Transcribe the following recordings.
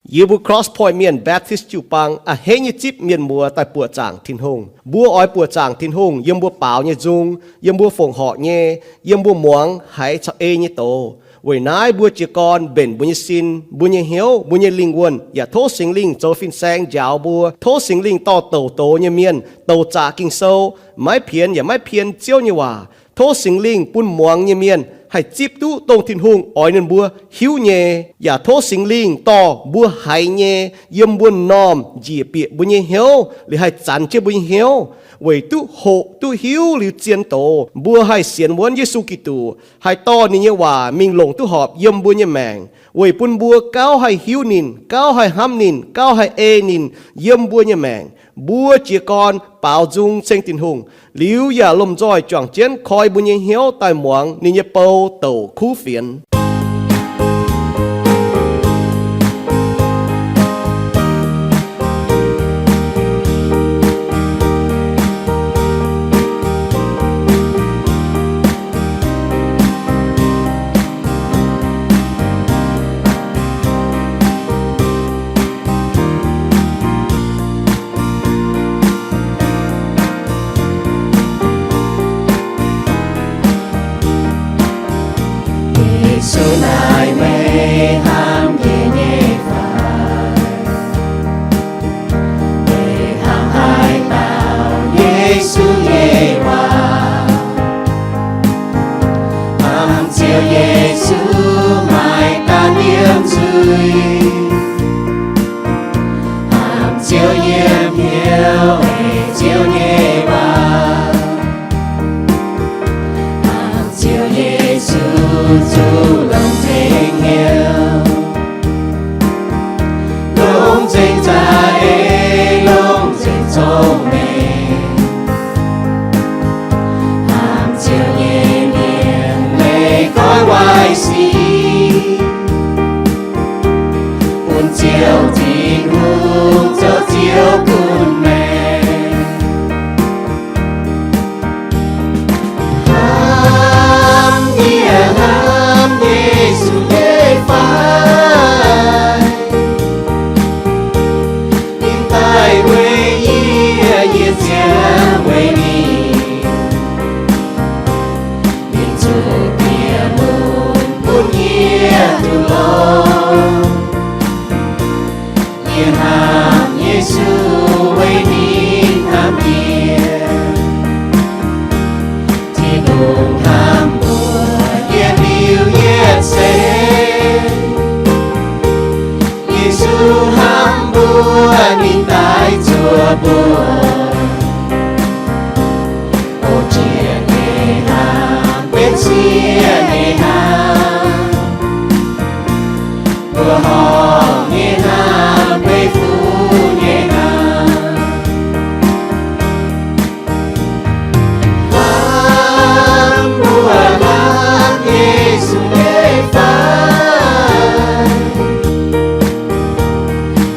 Yie mbuo Cross Point Mienh Baptist jiu-baang a'hneiv nyei zipv mienh muoz daaih buoqc zaangc Tin-Hungh. Mbuo oix buoqc zaangc Tin-Hungh yiem mbuo baaux nyei nzung, yiem mbuo fongc horc nyei, yiem mbuo muangx haiz caux ei nyei doz. Weic naaiv mbuo jiez gorn mbenc mbuo nyei sin, mbuo nyei hnyouv, mbuo nyei lingh wuonh, yaac tov Singx Lingh zoux fin-saeng njaaux mbuo. Tov Singx Lingh dorh douc doz nyei mienh, douc zaqc Ging-Sou, maiv pienx yaac maiv pien Ziouv nyei waac. Tov Singx Lingh bun muangx nyei mienh haih zipv duqv dongh Tin-Hungh oix ninh mbuo hiuv nyei. Yaac tov Singx Lingh dorh mbuo haiz nyei yiem mbuo m'normh njiec bieqc mbuo nyei hnyouv, liuz haih zanx jienv mbuo nyei hnyouv, weic duqv hoqc duqv hiuv liuz zien doz, mbuo haih sienx wuonv Yesu Giduc, haih dorh ninh nyei waac mingh longc duqv horpc yiem mbuo nyei maengc, weic bun mbuo gauh haih hiuv ninh, gauh haih hnamv ninh, gauh haih ei ninh yiem mbuo nyei maengc. Mbuo jiez gorn baaux nzung ceng Tin-Hungh, liuz yaac lomh nzoih juangc jienv koi mbuo nyei hnyouv daaih muangx ninh nyei bou douc kuv fienx. Yesu naaic meih hnamv yie nyei fai? Meih hnangv haaix dauh Yesu nyei waac? Hnamv Ziouv Yesu maaih daaih yiem nzuih. Hnamv Ziouv yiem hnyouv ei Ziouv nyei waac. Hnamv Ziouv Yesu zuqc longc nzengc hnyouv, longc nzengc za'eix, longc nzengc cong-mengh. Hnamv Ziouv nyei mienh maiv goiv waaic sic, bun Ziouv Tin-Hungh zoux Ziouv bun meih. Hnamv yie, hnamv Yesu nyei fai? Ninh daaih weic yie, yie ziangh weic ninh. Ninh zuqc bieqc lunx bun yie duqv longx. Yie hnamv Yesu weic ninh hnamv yie. Tin-Hungh hnamv mbuo yietc liuz yietc seix. Yesu hnamv mbuo, ninh daaih zuov mbuo. O jiex nyei hnamv, benx sieqv nyei hnamv, mbuoqc horngh nyei hnamv, beiv fuqv nyei hnamv. Hnamv mbuo hnamv Yesu nyei fai?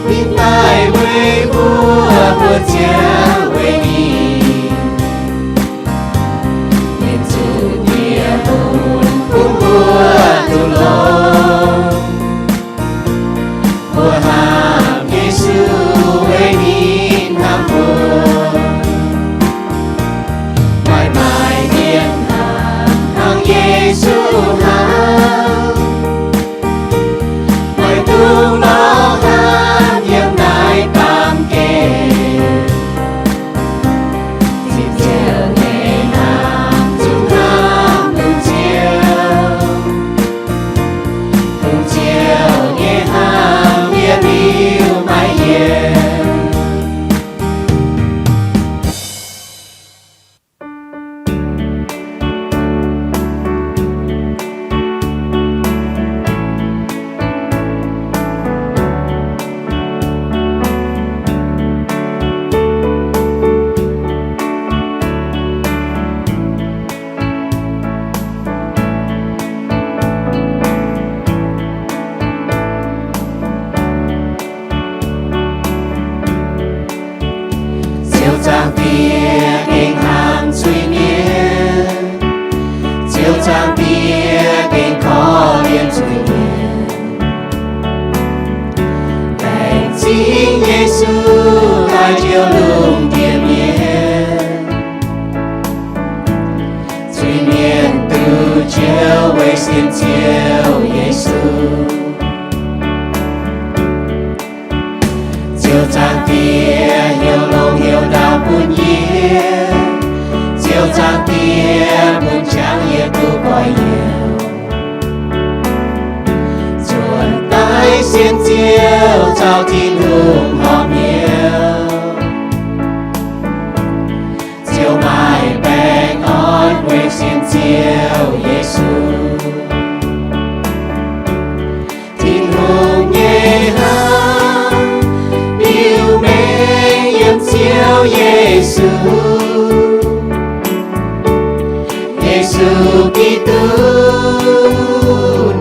Ninh daaih weic mbuo, mbuo ziangh weic ninh. Ninh zuqc bieqc lunx bun mbuo duqv longx. Yesu daaih njoux lungh ndiev mienh, zuiz-mienh duqv njoux weic sienx Ziouv Yesu. Ziouv Zaangc Diex heuc longx heuc ndaauv bun yie, Ziouv Zaangc Diex bun qangx yie duqv goiv youh. Nzuonx daaih sienx Ziouv caux Tin-Hungh horpc hnyouv, ziouc maaih baengh orn weic sienx Ziouv Yesu. Tin-Hungh nyei hnamv biux mengh yiem Ziouv Yesu. Yesu Giduc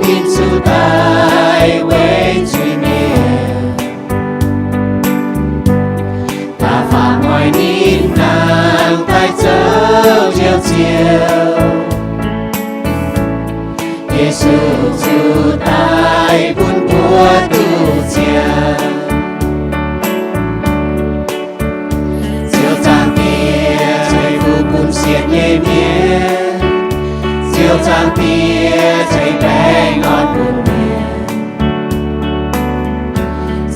ninh zuqc daic weic zuiz-mienh, da'faanh mueiz ninh nangh daaih zoux Njoux Ziouv. Yesu zuqc daic bun mbuo duqv ziangh. Ziouv Zaangc Diex ceix fuqv bun sienx nyei mienh. Ziouv Zaangc Diex ceix baengh orn bun mienh.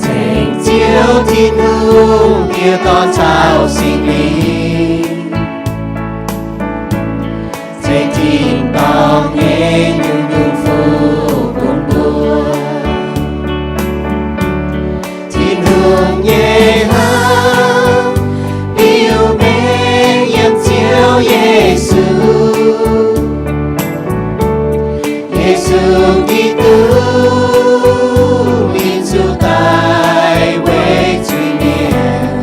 Ceng Ziouv Tin-Hungh, Diex, Dorn caux Singx Lingh, ceix tin-dorngh nyei nyungc-nyungc fuqv bun mbuo. Tin-Hungh nyei hnamv biux mengh yiem Ziouv Yesu. Yesu Giduc ninh zuqc daic weic zuiz-mienh,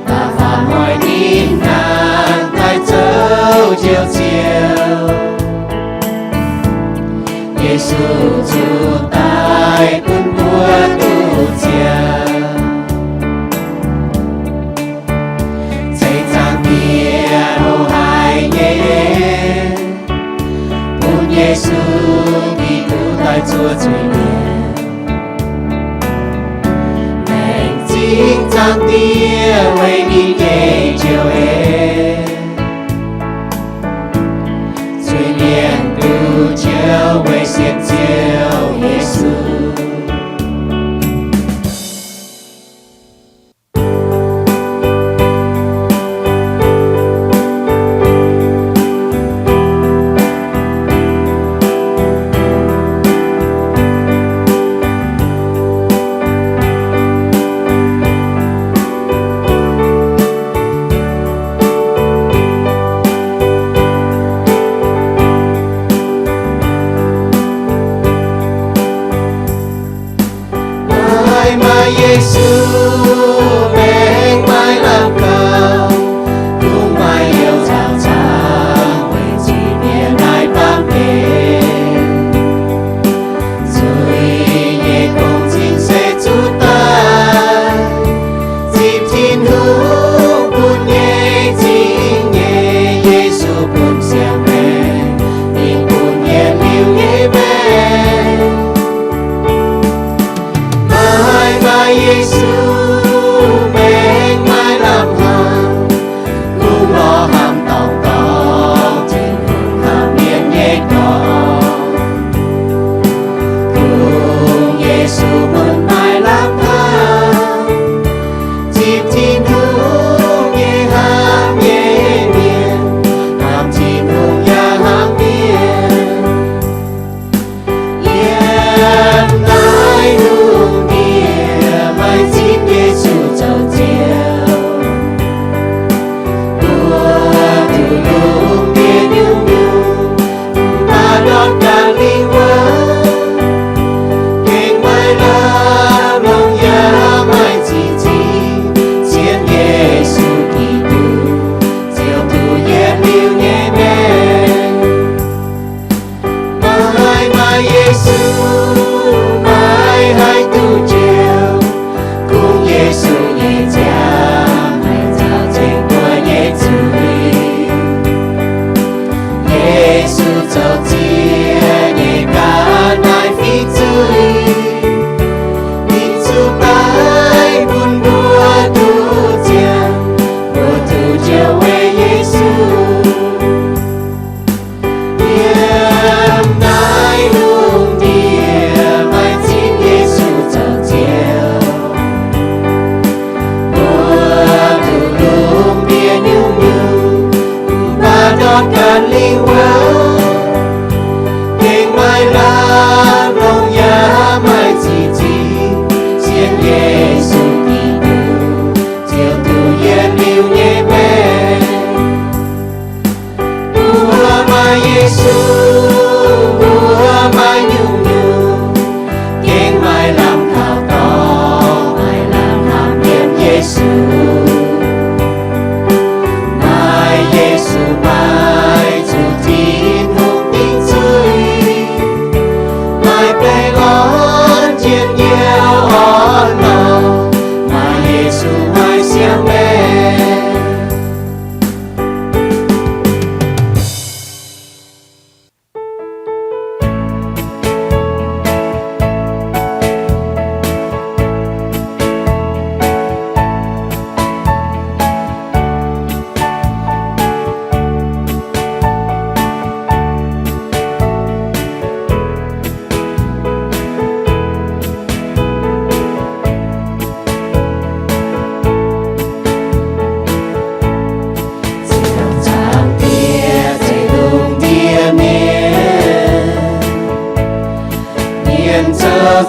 da'faanh mueiz ninh nangh daaih zoux Njoux Ziouv. Yesu zuqc daic bun mbuo duqv ziangh. Ceng Zaangc Diex loz-haaix nyei en, bun Yesu Giduc daaih zuov zuiz-mienh. Laengz zingh Zaangc Diex weic ninh nyei njoux en, zuiz-mienh duqv njoux weic sienx Ziouv Yesu. Maaih, maaih Yesu, maengx maaih lamh gauh, kungx maaih youh caux caangv, weic zuiz-mienh naaiv baamh gen. Zuiz nyei gong-zinh se zuqc daaih, zipv Tin-Hungh bun nyei zingh nyei Yesu bun siang maengc, ninh bun yietc liuz nyei maengc. Maaih, maaih Yesu, maengx maaih lamh hlang, kungx lorz hnamv dorngc dorngc Tin-Hungh hnamv mienh nyei dorngx. Kungx Yesu bun maaih lamh hlang, zipv Tin-Hungh nyei hnamv nyei mienh, hnamv Tin-Hungh yaac hnamv mienh. Yiem naaiv lungh ndiev maaih ziex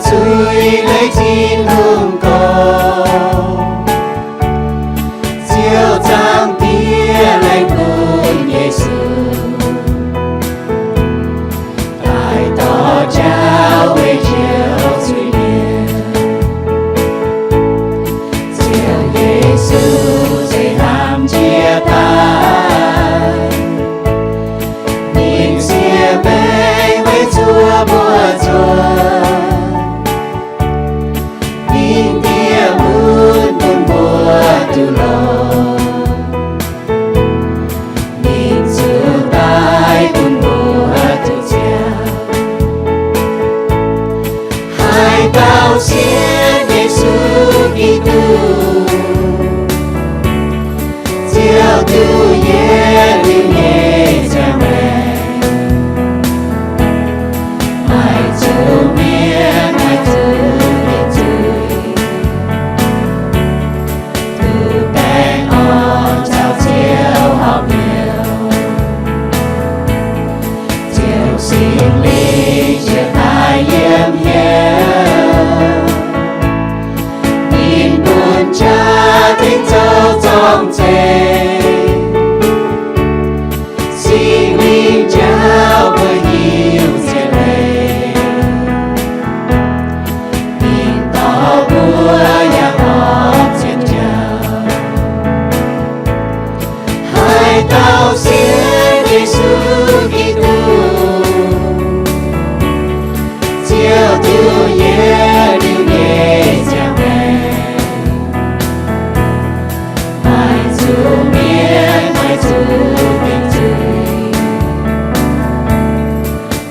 Zuiz leiz Tin-Hungh gorx, Ziouv Zaangc Diex laengz bun Yesu, daaih dorh jauv weic njoux zuiz-mienh. Ziouv Yesu se hnamv jiex daaih, ninh siev mengh weic zuoqv mbuo zuoqv, ninh ndiev mun bun mbuo duqv longx. Ninh zuqc daaih bun mbuo duqv ziangh, haaix dauh sienx Yesu Giduc, Ziouv duqv yietc liuz nyei ziangh maengc, maaih zuqc mienh, maaih zuqc ninh zuiz, duqv baengh orn caux Ziouv horpc hnyouv. Ziouv Singx Lingh jiex daaih yiem hnyouv, ninh bun jaax tengx zoux zorng-zengx. Singx Lingh jauv mbuo hiuv ziepc leih, ninh dorh mbuo yaac horpc ziepc jauv. Haaix dauh sienx Yesu Giduc, Ziouv duqv yietc liuz nyei ziangh maengc, maaih zuqc mienh, maaih zuqc ninh zuiz,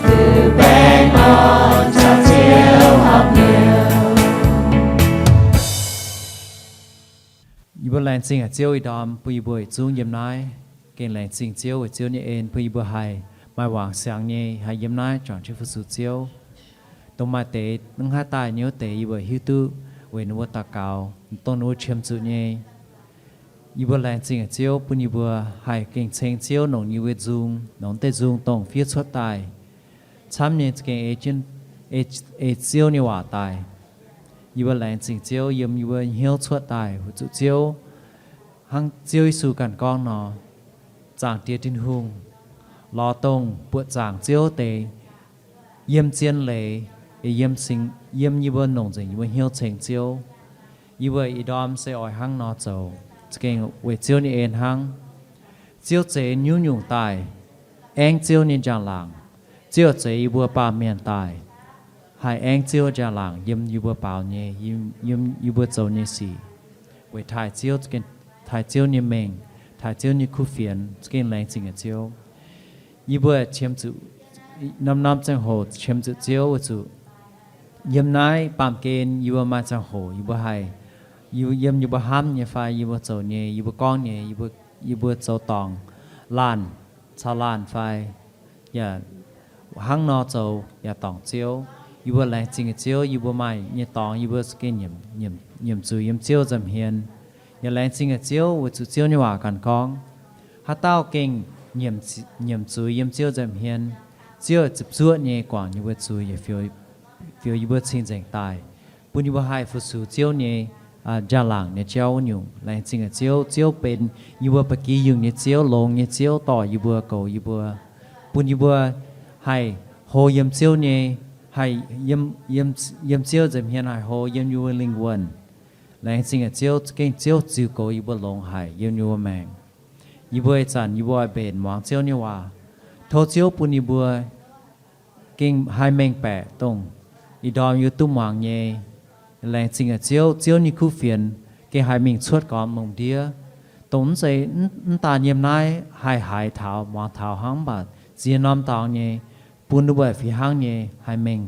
duqv baengh orn caux Ziouv horpc hnyouv. Yie mbuo laengz zingh haic Ziouv ih ndorm bun yie mbuo yietc zungv yiem naaiv. Gengh laengz zingh Ziouv weic Ziouv nyei en bun yie mbuo haih maaih wangc siangx nyei haih yiem naaiv juangc jienv fu-sux Ziouv. Dongh maaih deix mv haih daaih nyei wuov deix, yie mbuo hiuv duqv weic ninh mbuo daux gaux, dongh ninh mbuo qiemx zuqc nyei. Yie mbuo laengz zingh haic Ziouv bun yie mbuo haih gengh ceng Ziouv longc yie mbuo nzung, longc deix nzung dongh fiev cuotv daaih camv nyei za'gengh ei, ei Ziouv nyei waac daaih. Yie mbuo laengz zingh Ziouv yiem yie mbuo hnyouv cuotv daaih weic zuqc Ziouv, hnangv Ziouv Yesu ganh gorngv nor, Zaangc Diex Tin-Hungh lorz dongh buoqc zaangc Ziouv deix yiem zien leiz, yiem, yiem yie mbuo longc nzengc yie mbuo hnyouv ceng Ziouv. Yie mbuo ih ndorm se oix hnangv nor zoux, za'gengh weic Ziouv nyei en hnangv. Ziouv zeix nyungc-nyungc daaih aengv Ziouv nyei njang-laangc. Ziouv zeix yie mbuo baamh mienh daaih haih aengv Ziouv njang-laangc yiem yie mbuo baaux nyei, yiem yie mbuo zoux nyei sic, weic taaih Ziouv, taaih Ziouv nyei mengh, taaih Ziouv nyei kuv fienx. Za'gengh laengz zingh haic Ziouv. Yie mbuo qiemx zuqc, norm-norm ziangh hoc qiemx zuqc Ziouv weic zuqc yiem naaiv baamh gen yie mbuo maaih ziangh hoc yie mbuo haih, yiem yie mbuo hnamv nyei fai yie mbuo zoux nyei, yie mbuo gorngv nyei, yie mbuo zoux dorngc laanh caux laanh fai yaac hnangv nor zoux yaac dorngc Ziouv. Yie mbuo laengz zingh Ziouv, yie mbuo maaih nyei dorngx yie mbuo gengh nyiemc zuiz yiem Ziouv nza'hmien. Yaac laengz zingh Ziouv weic zuqc Ziouv nyei waac ganh gorngv, haaix dauh gengh nyiemc zuiz yiem Ziouv nza'hmien, Ziouv ziepc zuoqv nyei guangc yie mbuo zuiz yaac fioux yie mbuo cing-nzengc daaih, bun yie mbuo haih fu-sux Ziouv nyei njang-laangc nyei jauv wuov nyungc. Laengz zingh Ziouv. Ziouv benx yie mbuo ba'gi yungh nyei Ziouv, longx nyei Ziouv, dorh yie mbuo, goux yie mbuo, bun yie mbuo haih hlo yiem Ziouv nyei, haih yiem Ziouv nza'hmien haih hlo yiem yie mbuo lingh wuonh. Laengz zingh Ziouv, gengh Ziouv ziux goux yie mbuo longx haic yiem yie mbuo maengc. Yie mbuo ih zanc yie mbuo oix mbenc muangx Ziouv nyei waac. Tov Ziouv bun yie mbuo gengh haih mengh baeqc dongh ih ndorm yie duqv muangx nyei. Laengz zingh Ziouv, Ziouv nyei kuv fienx gengh haih mingh cuotv gormx lungh ndiev, dongh mv zeiz, mv daan yiem naaiv haih haiz taux muangx taux hnangv, mv baac ziex norm dorngx nyei, bun ninh mbuo fih hnangv nyei haih mengh,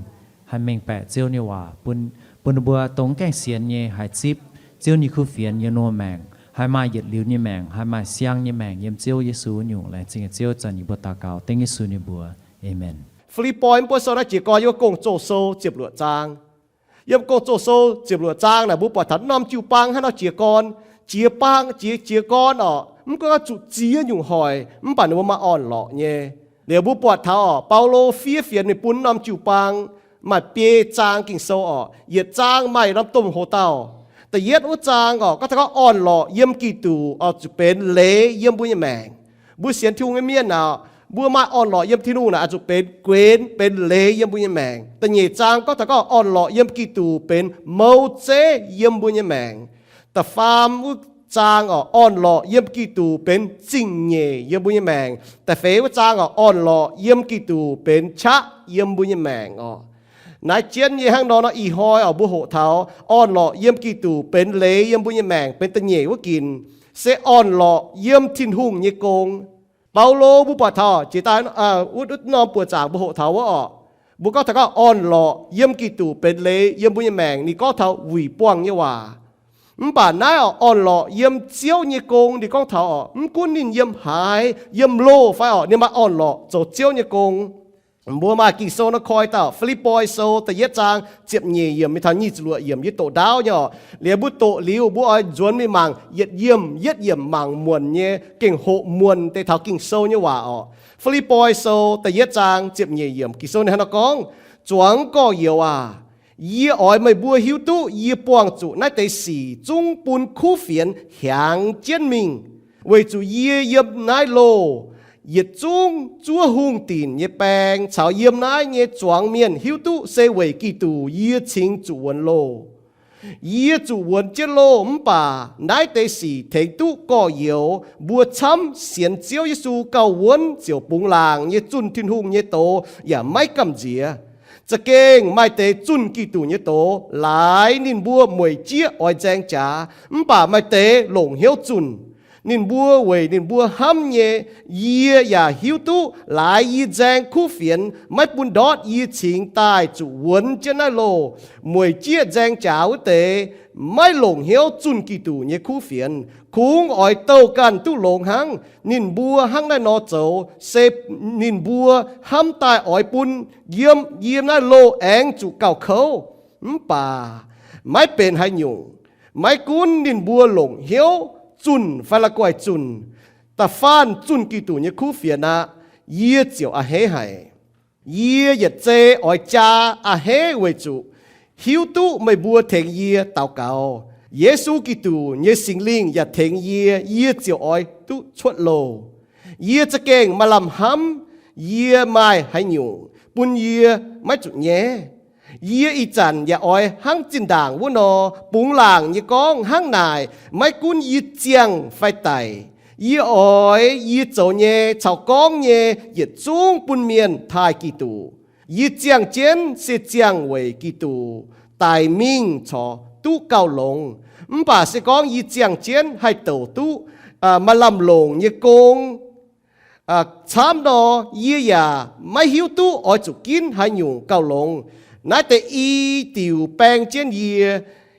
haih mengh baeqc Ziouv nyei waac, bun ninh mbuo dongh mv gaengh sienx nyei haih zipv Ziouv nyei kuv fienx yiem ninh mbuo maengc, haih maaih yietc liuz nyei maengc, haih maaih siang nyei maengc yiem Ziouv Yesu nyungc. Laengz zingh Ziouv. Zanc yie mbuo daux gaux dengv Yesu nyei mbuox, Aamen. Fi^lipv^poi mv buo sou naaiv jiez gorn yiem Gong-Zoh sou ziepc luoqc zaang. Yiem Gong-Zoh sou ziepc luoqc zaang naaic mbuo buatc taux norm jiu-baang hnangv nor jiez gorn, jiez baang, jiez, jiez gorn orqc, mv gunv zuqc ziex nyungc hoic mv baac ninh mbuo maaih orn-lorqc nyei. Liuz mbuo buatc taux orqc, Baulo fiev fienx ninh bun norm jiu-baang Maaih biei zaang Ging-Sou orqc, yietc zaang maaih norm domh hoc-dauh. Da'yietv wuov zaang orqc, gorngv taux gorngv orn-lorqc yiem Giduc oix zuqc benx leiz yiem mbuo nyei maengc. Mbuo sienx Tin-Hungh nyei mienh orqc, mbuo maaih orn-lorqc yiem Tin-Hungh naaic oix zuqc benx guenx, benx leiz yiem mbuo nyei maengc. Da'nyeic zaang gorngv taux gorngv orn-lorqc yiem Giduc benx mouv zeiv yiem mbuo nyei maengc. Da'faam wuov zaang orqc, orn-lorqc yiem Giduc benx zingh nyeic yiem mbuo nyei maengc. Da'feix wuov zaang orqc, orn-lorqc yiem Giduc benx qaqv yiem mbuo nyei maengc orqc. Naaiv jienv nyei hnangv nor, nor ih hnoi orqc, mbuo hoqc taux orn-lorqc yiem Giduc benx leiz yiem mbuo nyei maengc benx da'nyeic wuov ginc, se orn-lorqc yiem Tin-Hungh nyei gong. Baulo mbuo buatc taux jiex daaih wuov norm buoqc zaangc mbuo hoqc taux wuov orqc, mbuo gorngv taux gorngv orn-lorqc yiem Giduc benx leiz yiem mbuo nyei maengc, ninh gorngv taux wuic buangh nyei waac. Mv baac naaiv orqc, orn-lorqc yiem Ziouv nyei gong, ninh gorngv taux orqc, mv gunv ninh yiem haaix, yiem loh fai orqc, ninh maaih orn-lorqc zoux Ziouv nyei gong. Mbuo maaih Ging-Sou nor koi dauh Fi^lipv^poi Sou da'yietv zaang ziepc nyeic yiemc mingh taux nyic ziepc luoqc yiemc, yie doqc ndaauv nyei orqc. Liuz mbuo doqc liuz, mbuo oix nzuonx mingh mangc yietc yiemc yietc yiemc mangc muonc nyei, gengh hoqc muonc deix taux Ging-Sou nyei waac orqc. Fi^lipv^poi Sou da'yietv zaang ziepc nyeic yiemc, Ging-Sou ninh hnangv nor gorngv, Zuangx gorx-youz aac, yie oix meih mbuo hiuv duqv yie buangh zuqc naaiv deix sic zungv bun kuv fienx hiaangx jienv mingh, weic zuqc yie yiem naaiv loh yietc zungv zuov hungh dinc nyei baeng caux yiem naaiv nyei zuangx mienh hiuv duqv se weic Giduc yie cingx zuqc wuonx loh. Yie zuqc wuonx jienv loh mv baac naaiv deix sic tengx duqv gorx-youz mbuo camv sienx Ziouv Yesu gauh wuonv ziouc bungx laangc nyei zunh Tin-Hungh nyei doz yaac maiv gamh nziex. Za'gengh maaih deix zunh Giduc nyei doz laaix ninh mbuo mueic jieqv oix nzaeng jaax, mv baac maaih deix longc hnyouv zunh. Ninh mbuo weic ninh mbuo hnamv nyei, yie yaac hiuv duqv laaix yie nzaeng kuv fienx maiv bun ndortv yie cingx daaih zuqc wuonx jienv naaiv loh. Mueic jieqv nzaeng jaax wuov deix maiv longc hnyouv zunh Giduc nyei kuv fienx. Kungx oix douh ganh duqv longx hnangv ninh mbuo hnangv naaiv nor zoux, se ninh mbuo hnamv daaih oix bun yiem, yiem naaiv loh aengx zuqc gauh kouv. Mv baac maiv benx haaix nyungc. Maiv gunv ninh mbuo longc hnyouv zunh fai la'guaih zunh, da'faanh zunh Giduc nyei kuv fienx aqv, yie ziouc a'hneiv haic. Yie yietc zei oix jaa a'hneiv weic zuqc hiuv duqv meih mbuo tengx yie daux gaux. Yesu Giduc nyei Singx Lingh yaac tengx yie, yie ziouc oix duqv cuotv loh. Yie za'gengh maaih lamh hnamv yie maaih haaix nyungc bun yie maiv zuqc nyaiv. Yie ih zanc yaac oix hnangv zinh ndaangc wuov nor bungx laangc nyei gorngv hnangv naaic, maiv gunv yie ziangh fai daic, yie oix yie zoux nyei caux gorngv nyei yietc zungv bun mienh taaih Giduc. Yie ziangh jienv se ziangh weic Giduc, daic mingh corc duqv gauh longx. Mv baac se gorngv yie ziangh jienv haih douc duqv maaih lamh longc nyei gong camv nor, yie yaac maiv hiuv duqv oix zuqc ginv haaix nyungc gauh longx. Naaiv deix i diuc baeng jienv yie.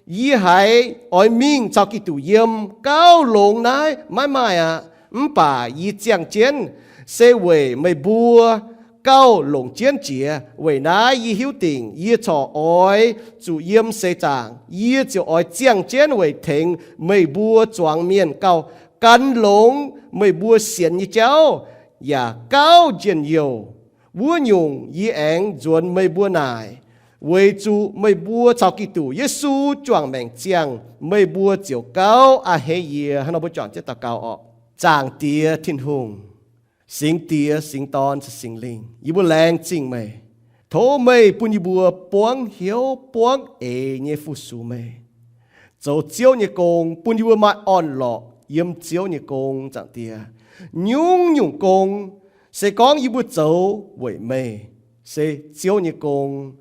Yie haiz oix mingh caux Giduc yiem gauh longx naaiv maiv maaih aqv. Mv baac yie ziangh jienv se weic meih mbuo gauh longc jienv jiex. Weic naaiv yie hiuv dingc yie corc oix zuqc yiem seix zaangc, yie ziouc oix ziangh jienv weic tengx meih mbuo zuangx mienh gauh gan longx meih mbuo sienx nyei jauv yaac gauv njien-youh. Wuov nyungc yie aengx nzuonx meih mbuo naaic, weic zuqc meih mbuo caux Giduc Yesu juangc maengc ziangh, meih mbuo ziouc gauh a'hneiv yie. Hnangv nor mbuo juangc jienv daux gaux orqc. Zaangc Diex Tin-Hungh, Singx Diex, Singx Dorn, Singx Lingh, yie mbuo laengz zingh meih. Tov meih bun yie mbuo buangv hnyouv buangv eix nyei fu-sux meih, zoux Ziouv nyei gong, bun yie mbuo maaih orn-lorqc yiem Ziouv nyei gong. Zaangc Diex, nyungc nyungc gong se gorngv yie mbuo zoux weic meih, se Ziouv nyei gong.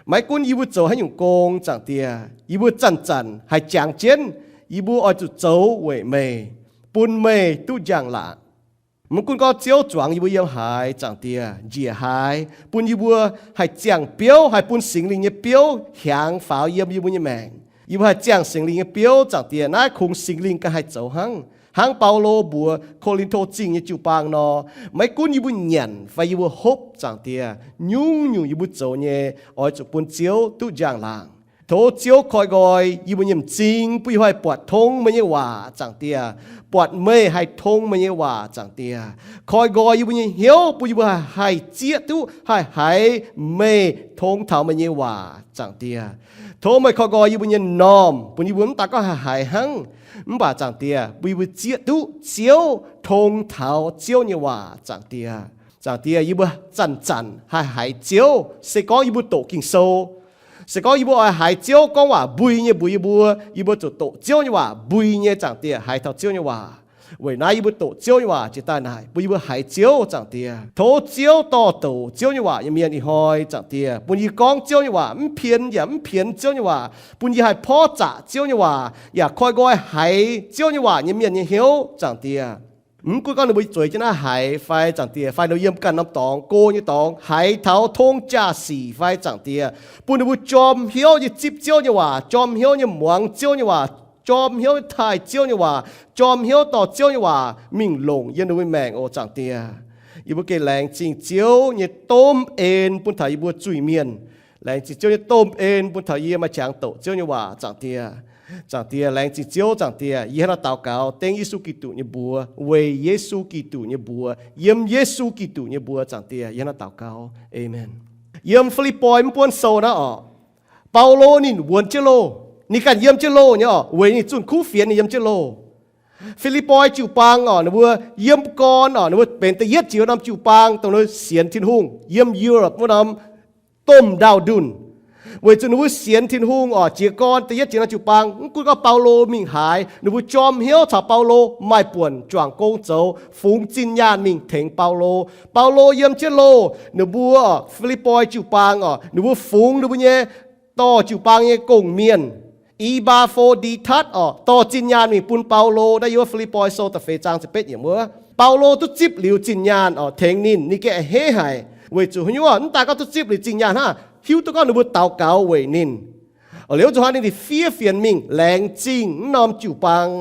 Maiv gunv yie mbuo zoux haaix nyungc gong, Zaangc Diex, yie mbuo zanc-zanc haih jangx jienv yie mbuo oix zuqc zoux weic meih, bun meih duqv njang-laangc. Maiv gunv gorngv Ziouv zuangx yie mbuo yiem haaix, Zaangc Diex, njiec haaix, bun yie mbuo haih ziangh biouv, haih bun Singx Lingh nyei biouv hiaangx faaux yiem yie mbuo nyei maengc. Yie mbuo haih ziangh Singx Lingh nyei biouv, Zaangc Diex, naaiv kungx Singx Lingh ganh haih zoux hnangv. Hnangv Baulo mbuox Ko^lin^to Zingh nyei jiu-baang nor, maiv gunv yie mbuo nyanc fai yie mbuo hopv, Zaangc Diex, nyungc-nyungc yie mbuo zoux nyei oix zuqc bun Ziouv duqv njang-laangc. Tov Ziouv koi nqoi yie mbuo nyei m'zing bun yie haih buatc tongx meih nyei waac, Zaangc Diex. Buatc meih haih tongx meih nyei waac, Zaangc Diex. Koi nqoi yie mbuo nyei hnyouv bun yie mbuo haih zieqv duqv, haih haiz meih tongx taux meih nyei waac, Zaangc Diex. Tov meih koi nqoi yie mbuo nyei m'normh bun yie mbuo mv daaih gorngv haih haiz hnangv, mv baac Zaangc Diex bun yie mbuo zieqv duqv Ziouv, tongx taux Ziouv nyei waac, Zaangc Diex. Zaangc Diex, yie mbuo zanc-zanc haih haiz Ziouv. Se gorngv yie mbuo doqc Ging-Sou, se gorngv yie mbuo oix haiz Ziouv gorngv waac mbui nyei mbuox yie mbuo, yie mbuo zuqc doqc Ziouv nyei waac mbui nyei, Zaangc Diex, haiz taux Ziouv nyei waac. Weic naaiv yie mbuo doqc Ziouv nyei waac jiex daaih naaic bun yie mbuo haiz Ziouv, Zaangc Diex. Tov Ziouv dorh douc Ziouv nyei waac nyei mienh ih hnoi, Zaangc Diex, bun yie gorngv Ziouv nyei waac mv pien yaac mv pienx Ziouv nyei waac, bun yie haih porv zaqc Ziouv nyei waac yaac koi nqoi haiz Ziouv nyei waac nyei mienh nyei hnyouv, Zaangc Diex. Mv gunv gorngv ninh mbuo zueiz jienv naaiv haiz fai, Zaangc Diex, fai ninh mbuo yiem ganh norm dorngx, go nyei dorngx, haiz taux tongx jaa-sic fai, Zaangc Diex, bun ninh mbuo jorm hnyouv nyei zipv Ziouv nyei waac, jorm hnyouv nyei muangx Ziouv nyei waac, jorm hnyouv taaih Ziouv nyei waac, jorm hnyouv dorh Ziouv nyei waac mingh longc yiem ninh mbuo maengc oc, Zaangc Diex. Yie mbuo gengh laengz zingh Ziouv nyei domh en bun taux yie mbuo zuiz-mienh. Laengz zingh Ziouv nyei domh en bun taux yie maaih qangx doqc Ziouv nyei waac, Zaangc Diex. Zaangc Diex, laengz zingh Ziouv, Zaangc Diex. Yie hnangv naaiv daux gaux dengv Yesu Giduc nyei mbuox, weic Yesu Giduc nyei mbuox, yiem Yesu Giduc nyei mbuox, Zaangc Diex, yie hnangv naaiv daux gaux. Aamen. Yiem Fi^lipv^poi mv buonv sou naaiv oc, Baulo ninh wuonx jienv loh. Ninh ganh yiem jienv loh nyei oc, weic ninh zunh kuv fienx ninh yiem jienv loh. Fi^lipv^poi jiu-baang oc, ninh mbuo yiem gorn oc, ninh mbuo benx da'yietv jiex norm jiu-baang dongh ninh sienx Tin-Hungh yiem Europe wuov norm domh ndau-ndunh. Weic zuqc ninh mbuo sienx Tin-Hungh oc, jiez gorn da'yietv jiex norm jiu-baang. Mv gunv gorngv Baulo mingh haaix, ninh mbuo jorm hnyouv caux Baulo, maaih buonc juangc gong zoux, fungx zinh nyaanh mingh tengx Baulo. Baulo yiem jienv loh, ninh mbuo oc, Fi^lipv^poi jiu-baang oc, ninh mbuo fungx ninh mbuo nyei dorh jiu-baang nyei gong-mienh, E^mbaa^fo^ndi^tatv oc, dorh zinh nyaanh mingh bun Baulo. Naaiv yiem Fi^lipv^poi sou da'feix zaang ziepc betv yiemc wuov, Baulo duqv zipv liuz zinh nyaanh oc, tengx ninh, ninh gengh a'hneiv haic. Weic zuqc haaix nyungc? Mv daaih gorngv duqv zipv liuz zinh nyaanh hnangv, hiuv duqv gorngv ninh mbuo daux gaux weic ninh. Liuz zuqc hnangv ninh fiev fienx mingh laengz zingh wuov norm jiu-baang.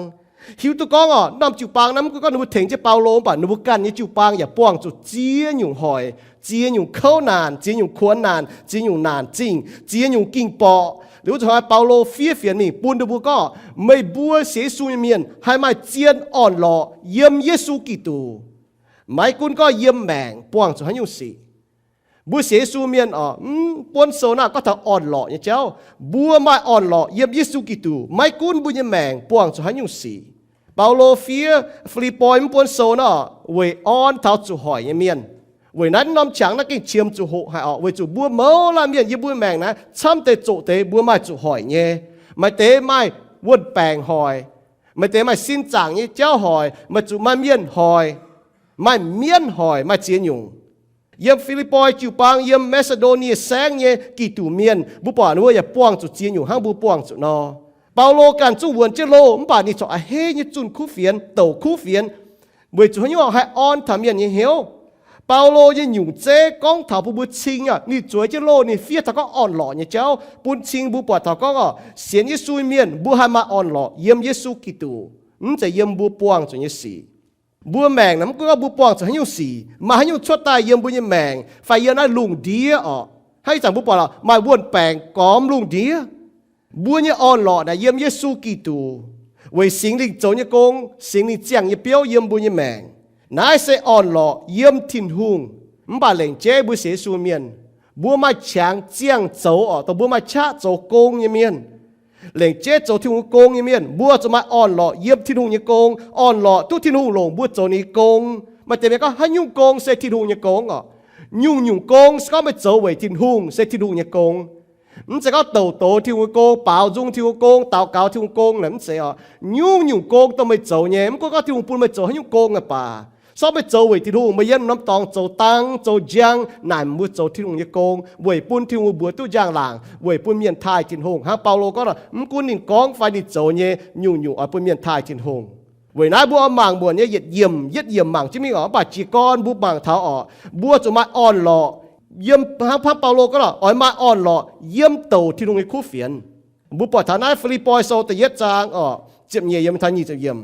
Hiuv duqv gorngv oc, norm jiu-baang naaiv mv gunv gorngv ninh mbuo tengx jienv Baulo, mv baac ninh mbuo ganh nyei jiu-baang yaac buangh zuqc ziex nyungc hoic, ziex nyungc kouv naanc, ziex nyungc kuonx naanc, ziex nyungc naanc zingh, ziex nyungc ging borqc. Liuz zuqc hnangv Baulo fiev fienx mingh bun ninh mbuo gorngv, meih mbuo sienx Yesu nyei mienh haih maaih zien orn-lorqc yiem Yesu Giduc. Maiv gunv gorngv yiem maengc buangh zuqc haaix nyungc sic. Mbuo sienx Yesu mienh oc, mv buonv sou naaiv gorngv taux orn-lorqc nyei jauv. Mbuo maaih orn-lorqc yiem Yesu Giduc, maiv gunv mbuo nyei maengc buangh zuqc haaix nyungc sic. Baulo fiev Fi^lipv^poi mv buonv sou naaiv oc, weic orn taux zuqc hoic nyei mienh. Weic naaiv norm qangx naaiv gengh qiemx zuqc hoqc haic oc, weic zuqc mbuo mouz laanh mienh yiem mbuo maengc naaiv camv deix zoqc deix mbuo maaih zuqc hoic nyei. Maaih deix maaih wuon-baengc hoic, maaih deix maaih sin zaangc nyei jauv hoic, maaih zuqc maaih mienh hoic, maaih mienv hoic, maaih ziex nyungc. Yiem Fi^lipv^poi jiu-baang, yiem Maa^si^ndo^nie Saengv nyei Giduc mienh, mbuo buatc ninh mbuo yaac buangh zuqc ziex nyungc hnangv mbuo buangh zuqc nor. Baulo ganh zungv wuonx jienv loh, mv baac ninh corc a'hneiv nyei zunh kuv fienx, douc kuv fienx, weic zuqc haaix nyungc? Haih orn taux mienh nyei hnyouv. Baulo nyei nyungc zeiv gorngv taux bun mbuo cing aqv. Ninh zueiz jienv loh, ninh fiev taux gorngv orn-lorqc nyei jauv bun cing mbuo buatc taux gorngv oc, sienx Yesu mienh mbuo haih maaih orn-lorqc yiem Yesu Giduc, mv zeiz yiem mbuo buangh zuqc nyei sic. Mbuo maengc naaic mv gunv gorngv mbuo buangh zuqc haaix nyungc sic, maaih haaix nyungc cuotv daaih yiem mbuo nyei maengc fai yiem naaiv lungh ndiev oc, hnangv ih zanc mbuo buatc maaih wuon-baengc gormx lungh ndiev. Mbuo nyei orn-lorqc naaic yiem Yesu Giduc, weic Singx Lingh zoux nyei gong, Singx Lingh ziangh nyei biouv yiem mbuo nyei maengc. Naaiv se orn-lorqc yiem Tin-Hungh. Mv baac lengc jeiv mbuo sienx Yesu mienh, mbuo maaih qangx ziangh zoux oc, dongh mbuo maaih qaqv zoux gong nyei mienh, lengc jeiv zoux Tin-Hungh gong nyei mienh, mbuo zuqc maaih orn-lorqc yiem Tin-Hungh nyei gong, orn-lorqc duqv Tin-Hungh longc mbuo zoux ninh nyei gong. Maaih deix mienh gorngv, haaix nyungc gong se Tin-Hungh nyei gong oc? Nyungc-nyungc gong se gorngv meih zoux weic Tin-Hungh se Tin-Hungh nyei gong. Mv zeiz gorngv douc doz Tin-Hungh nyei gong, baaux nzung Tin-Hungh nyei gong, daux gaux Tin-Hungh gong naaic mv zeiz oc. Nyungc-nyungc gong dongh meih zoux nyei, mv gunv gorngv Tin-Hungh bun meih zoux haaix nyungc gong aqv baac, se gorngv meih zoux weic Tin-Hungh, meih yiem norm dorngx zoux dang zoux njang naaic, mbuo zoux Tin-Hungh nyei gong weic bun Tin-Hungh mbuox duqv njang-laangc, weic bun mienh taaih Tin-Hungh. Hnangv Baulo gorngv, mv gunv ninh gorngv fai ninh zoux nyei, nyungc-nyungc oix bun mienh taaih Tin-Hungh. Weic naaiv mbuo oix mangc muonc nyei yietc yiemc yietc yiemc mangc jienv mingh oc, mv baac jiez gorn mbuo mangc taux oc, mbuo zuqc maaih orn-lorqc. Yiem hnangv, hnangv Baulo gorngv oc, oix maaih orn-lorqc yiem douc Tin-Hungh nyei kuv fienx. Mbuo buatc taux naaiv Fi^lipv^poi Sou da'yietv zaang oc, ziepc nyeic yiemc taux nyic ziepc yiemc.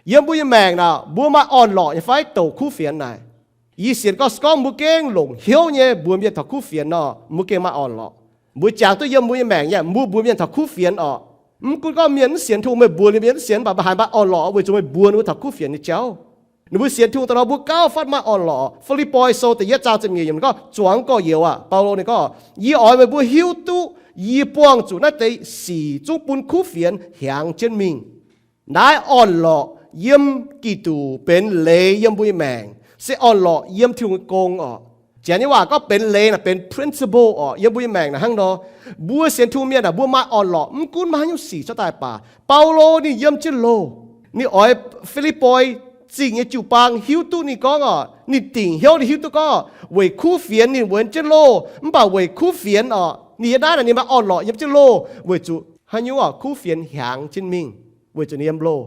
Yiem mbuo nyei maengc naaic, mbuo maaih orn-lorqc nyei fai douc kuv fienx naaic? Yie sienx gorngv, se gorngv mbuo gengh longc hnyouv nyei mbuox mienh taux kuv fienx nor, mbuo gengh maaih orn-lorqc. Mbuo jangx duqv yiem mbuo nyei maengc nyei, mbuo mbuox mienh taux kuv fienx orqc. Mv gunv gorngv mienh mv sienx Tin-Hungh, meih mbuox ninh mbuo mienh mv sienx, mv baac meih haiz maaih orn-lorqc weic zuqc meih mbuox ninh mbuo taux kuv fienx nyei jauv. Ninh mbuo sienx Tin-Hungh daaih nor, mbuo gauh fatv maaih orn-lorqc. Fi^lipv^poi Sou da'yietv zaang ziepc nyeic yiemc ninh gorngv, zuangx gorx-youz aac, Baulo ninh gorngv, yie oix meih mbuo hiuv duqv yie buangh zuqc naaiv deix sic zungv bun kuv fienx hiaangx jienv mingh. Naaiv orn-lorqc yiem Giduc benx leiz yiem mbuo nyei maengc, se orn-lorqc yiem Tin-Hungh nyei gong orqc. Janx nyei waac gorngv benx leiz naaic benx principle orqc, yiem mbuo nyei maengc naaic hnangv nor. Mbuo sienx Tin-Hungh mienh aah, mbuo maaih orn-lorqc mv gunv maaih haaix nyungc sic cuotv daaih baac, Baulo ninh yiem jienv loh. Ninh oix Fi^lipv^poi Zingh nyei jiu-baang hiuv duqv ninh gorngv orqc, ninh dingc hnyouv ninh hiuv duqv gorngv orqc, weic kuv fienx ninh wuonx jienv loh. Mv baac weic kuv fienx orqc, ninh yiem naaiv naaic ninh maaih orn-lorqc yiem jienv loh weic zuqc haaix nyungc orqc, kuv fienx hiaangx jienv mingh, weic zuqc ninh yiem loh.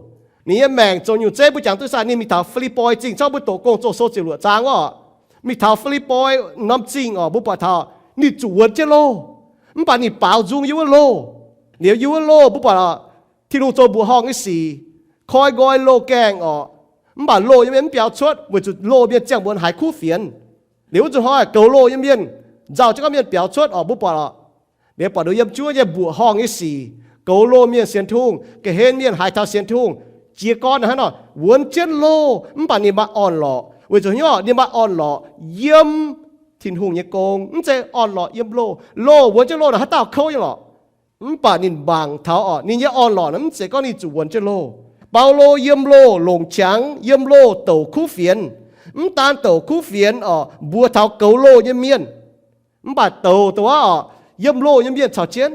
Ninh nyei maengc zoux nyungc zeiv mbuo jangx duqv saah, ninh mingh taux Fi^lipv^poi Zingh, cangv mbuo doqc Gong-Zoh Sou ziepc luoqc zaang orqc, mingh taux Fi^lipv^poi norm zingh orqc, mbuo buatc taux ninh zuqc wuonx jienv loh. Mv baac ninh baaux nzung yiem wuov loh. Liuz yiem wuov loh mbuo buatc Tin-Hungh zoux mbuoqc horngh nyei sic, koi nqoi loh gaengh orqc. Mv baac loh nyei mienh mv biaux cuotv weic zuqc loh mienh ziangh mbuonx haiz kuv fienx. Liuz wuov zuqc hnoi goux loh nyei mienh nzauh jienv gorngv mienh biaux cuotv orqc, mbuo buatc orqc. Liuz buatc nduqc yiem juov nyei mbuoqc horngh nyei sic, goux loh mienh sienx Tin-Hungh, ga'hlen mienh haiz taux sienx Tin-Hungh, jiez gorn hnangv nor wuonx jienv loh. Mv baac ninh maaih orn-lorqc weic zuqc hnyouv ninh maaih orn-lorqc yiem Tin-Hungh nyei gong, mv zeiz orn-lorqc yiem loh. Loh wuonx jienv loh naaic haaix dauh kouv nyei lorqc. Mv baac ninh mangc taux orqc, ninh nyei orn-lorqc naaic mv zeiz gorngv ninh zuqc wuonx jienv loh. Baulo yiem loh longc qangx, yiem loh douc kuv fienx. Mv daan douc kuv fienx orqc, mbuox taux goux loh nyei mienh. Mv baac douc douc aqv orqc, yiem loh nyei mienh caux jienv.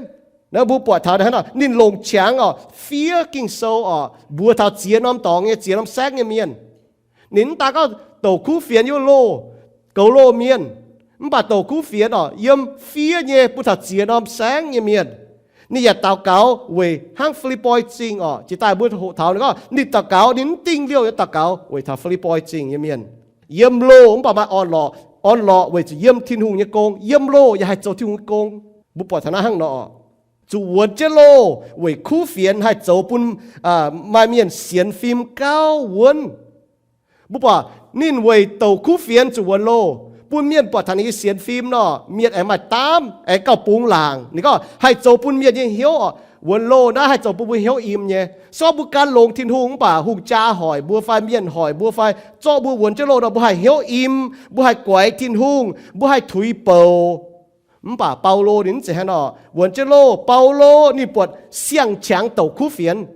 Naaiv mbuo buatc taux hnangv nor, ninh longc qangx orqc, fiev Ging-Sou orqc, mbuox taux ziex norm dorngx nyei, ziex norm saengv nyei mienh. Ninh mv daan gorngv douc kuv fienx yiem loh goux loh mienh, mv baac douc kuv fienx orqc, yiem fiev nyei bun taux ziex norm saengv nyei mienh. Ninh yaac daux gaux weic hnangv Fi^lipv^poi Zingh orqc, jiex daaih mbuo hoqc taux ninh gorngv ninh daux gaux, ninh mv dingh liouh nyei daux gaux weic taux Fi^lipv^poi Zingh nyei mienh. Yiem loh mv baac maaih orn-lorqc, orn-lorqc weic zuqc yiem Tin-Hungh nyei gong, yiem loh yaac haih zoux Tin-Hungh nyei gong. Mbuo buatc taux naaiv hnangv nor, zuqc wuonx jienv loh weic kuv fienx haih zoux bun maaih mienh sienx fim gauh wuonv. Mbuo buatc ninh weic douc kuv fienx zuqc wuonx loh, bun mienh buatc taux ninh nyei sienx fim nor, mienh aengx maaih daamv, aengx gauh bungx laangc. Ninh gorngv haih zoux bun mienh nyei hnyouv orqc, wuonx loh naaiv haih zoux bun mbuo hnyouv im nyei. Se gorngv mbuo gan longx Tin-Hungh mv baac hungh jaa hoic mbuo fai mienh hoic mbuo fai zorqv mbuo wuonx jienv loh nor, mbuo haih hnyouv im, mbuo haih guaix Tin-Hungh, mbuo haih tuix bouc. Mv baac Baulo ninh mv zeiz hnangv nor. Wuonx jienv loh, Baulo ninh buatc siang-qangx douc kuv fienx.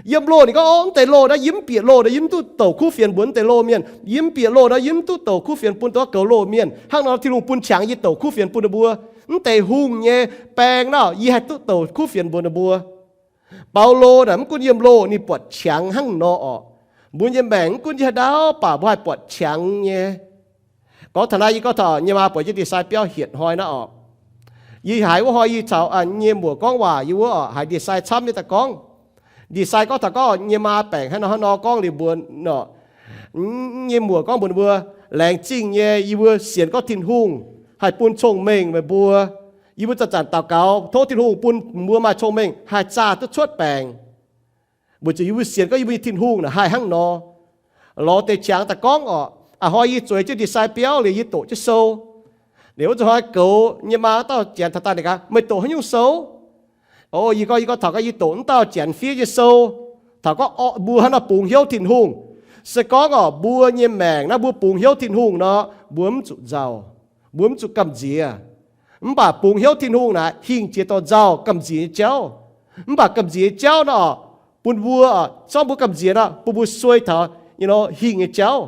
Yiem loh ninh gorngv, Ov, mv deix loh naaiv yie mv bieqc loh nor, yie mv duqv douc kuv fienx mbuox mv deix loh mienh. Yie mv bieqc loh nor, yie mv duqv douc kuv fienx bun dongh goux loh mienh. Hnangv nor Tin-Hungh bun qangx yie douc kuv fienx bun ninh mbuo. Mv deix hungh nyei baeng naaiv yie haih duqv douc kuv fienx mbuox ninh mbuo. Baulo naaic mv gunv yiem loh ninh buatc qangx hnangv nor orqc. Mbuo nyei maengc mv gunv yiem haaix ndau baac mbuo haih buatc qangx nyei. Gorngv taux naaiv yie gorngv taux nyei maa buatc jienv ndie-sai biauv hietc hnoi naaiv orqc. Yie haiz wuov hnoi yie caux nyei muoc gorngv waac yie wuov orqc, haiz ndie-sai camv nyei daaih gorngv. Ndie-sai gorngv taux gorngv nyei maa baengc hnangv nor hnangv nor gorngv liuz mbuox orqc. Nyei muoc gorngv mbuox ninh mbuo, Laengz zingh nyei yie mbuo sienx gorngv Tin-Hungh haih bun cong-mengh meih mbuo. Yie mbuo zanc-zanc daux gaux tov Tin-Hungh bun mbuo maaih cong-mengh haih zaah duqv cuotv baengc. Weic zuqc yie mbuo sienx gorngv yie mbuo nyei Tin-Hungh naaic haih hnangv nor. Lorz deix qangx daaih gorngv orqc. A'hnoi yie zueiz jienv ndie-sai biauv liuz yie doqc jienv sou. Liuz wuov zuqc hnoi goux nyei maa wuov dauh janx taux daaih ninh gaax, Meih doqc haaix nyungc sou? O, yie gorngv, yie gorngv taux gorngv yie doqc wuov dauh janx fiev nyei sou. Taux gorngv orqc, mbuo hnangv nor bungx hnyouv Tin-Hungh. Se gorngv orqc, mbuo nyei maengc naaiv mbuo bungx hnyouv Tin-Hungh nor, mbuo mv zuqc nzauh, mbuo mv zuqc gamh nziex. Mv baac bungx hnyouv Tin-Hungh naaic hingh jiex dorh nzauh gamh nziex nyei jauv. Mv baac gamh nziex nyei jauv nor, bun mbuo, zorqv mbuo gamh nziex nor, bun mbuo suei taux hingh nyei jauv.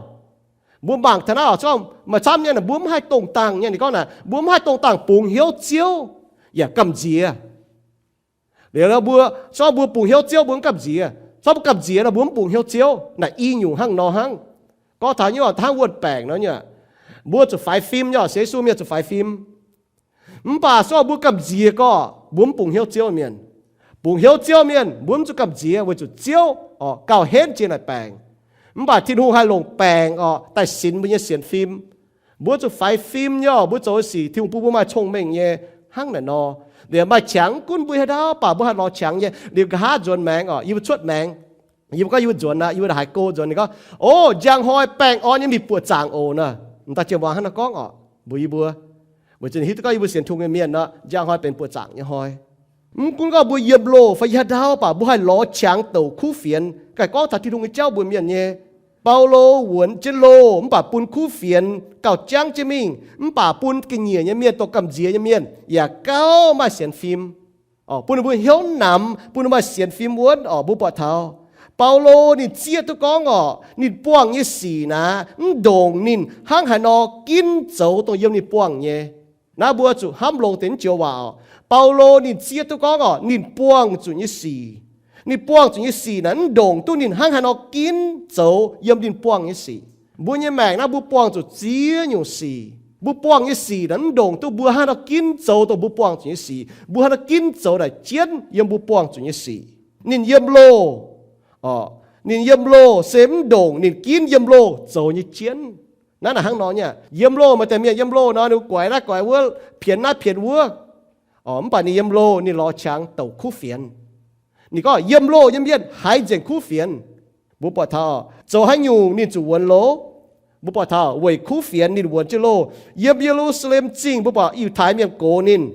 Mbuo mangc taux naaiv orqc, zorqv maaih camv nyei naaic mbuo mv haih dongh dangh nyei. Ninh gorngv naaic mbuo mv haih dongh dangh bungx hnyouv Ziouv yaac gamh nziex. Liuz mbuo, zorqv mbuo bungx hnyouv Ziouv mbuo mv gamh nziex. Zorqv mbuo gamh nziex nor mbuo mv bungx hnyouv Ziouv. Naaic i nyungc hnangv nor hnangv. Gorngv taux nyei hnangv wuon-baengc nor nyei, mbuo zuqc faix fim nyei, sienx Yesu mienh zuqc faix fim. Mv baac se gorngv mbuo gamh nziex gorngv mbuo mv bungx hnyouv Ziouv mienh. Bungx hnyouv Ziouv mienh mbuo mv zuqc gamh nziex weic zuqc Ziouv orqc gauh henv jiex naaic baengc. Mv baac Tin-Hungh haih longc baengc orqc daaih sinx mbuo nyei sienx fim. Mbuo zuqc faix fim nyei orqc, mbuo zoux sic Tin-Hungh bun mbuo maaih cong-mengh nyei hnangv naaic nor. Liuz maaih qangx mv gunv mbuo haaix ndau baac mbuo haih lorz qangx nyei. Liuz nqa'haav nzuonx maengx orqc, yie mbuo cuotv maengx, yie mbuo gorngv yie mbuo nzuonx aqv, yie mbuo haiz go nzuonx. Ninh gorngv, O, njang hnoi baengh orn nyei mingh buoqc zaangc oc nor. M'daaih jiex muangx hnangv naaiv gorngv orqc, mbuox yie mbuo. Weic zuqc ninh hiuv duqv gorngv yie mbuo sienx Tin-Hungh nyei mienh nor, njang hnoi benx buoqc zaangc nyei hnoi. Mv gunv gorngv mbuo yiem loh fai yiem haaix dauh baac mbuo haih lorz qangx douc kuv fienx, ganh gorngv taux Tin-Hungh nyei jauv mbuox mienh nyei. Baulo wuonx jienv loh mv baac bun kuv fienx gauh jangv jienv mingh, mv baac bun ga'nyiec nyei mienh, dongh gamh nziex nyei mienh yaac gauh maaih sienx fim. Bun ninh mbuo hnyouv namx, bun ninh maaih sienx fim wuonv oc. Mbuo buatc taux Baulo ninh zieqv duqv gorngv oc, ninh buangh nyei sic naaic mv ndongc ninh hnangv haaix nor ginv zoux dongh yiem ninh buangh nyei. Naaiv mbuo zuqc hnamv longx deix naaiv joux waac oc. Baulo ninh zieqv duqv gorngv oc, ninh buangh zuqc nyei sic, ninh buangh zuqc nyei sic naaic mv ndongc duqv ninh hnangv haaix nor ginv zoux yiem ninh buangh nyei sic. Mbuo nyei maengc naaiv mbuo buangh zuqc ziex nyungc sic. Mbuo buangh nyei sic naaic mv ndongc duqv mbuo hnangv haaix nor ginv zoux dongh mbuo buangh zuqc nyei sic. Mbuo hnangv haaix nor ginv zoux naaic jienv yiem mbuo buangh zuqc nyei sic. Ninh yiem loh, ninh yiem loh se mv ndongc ninh ginv yiem loh zoux nyei jienv. Naaiv naaic hnangv nor nyei. Yiem loh maaih deix mienh yiem loh nor ninh mbuo goix naaiv goix wuov, pienx naaiv pienx wuov, mv baac ninh yiem loh ninh lorz qangx douc kuv fienx. Ninh gorngv yiem loh nyei mienh haiz nzengc kuv fienx. Mbuo buatc taux zoux haaix nyungc ninh zuqc wuonx loh? Mbuo buatc taux weic kuv fienx ninh wuonx jienv loh. Yiem Ye^lu^saa^lem Zingh mbuo buatc Yiutai mienh gox ninh,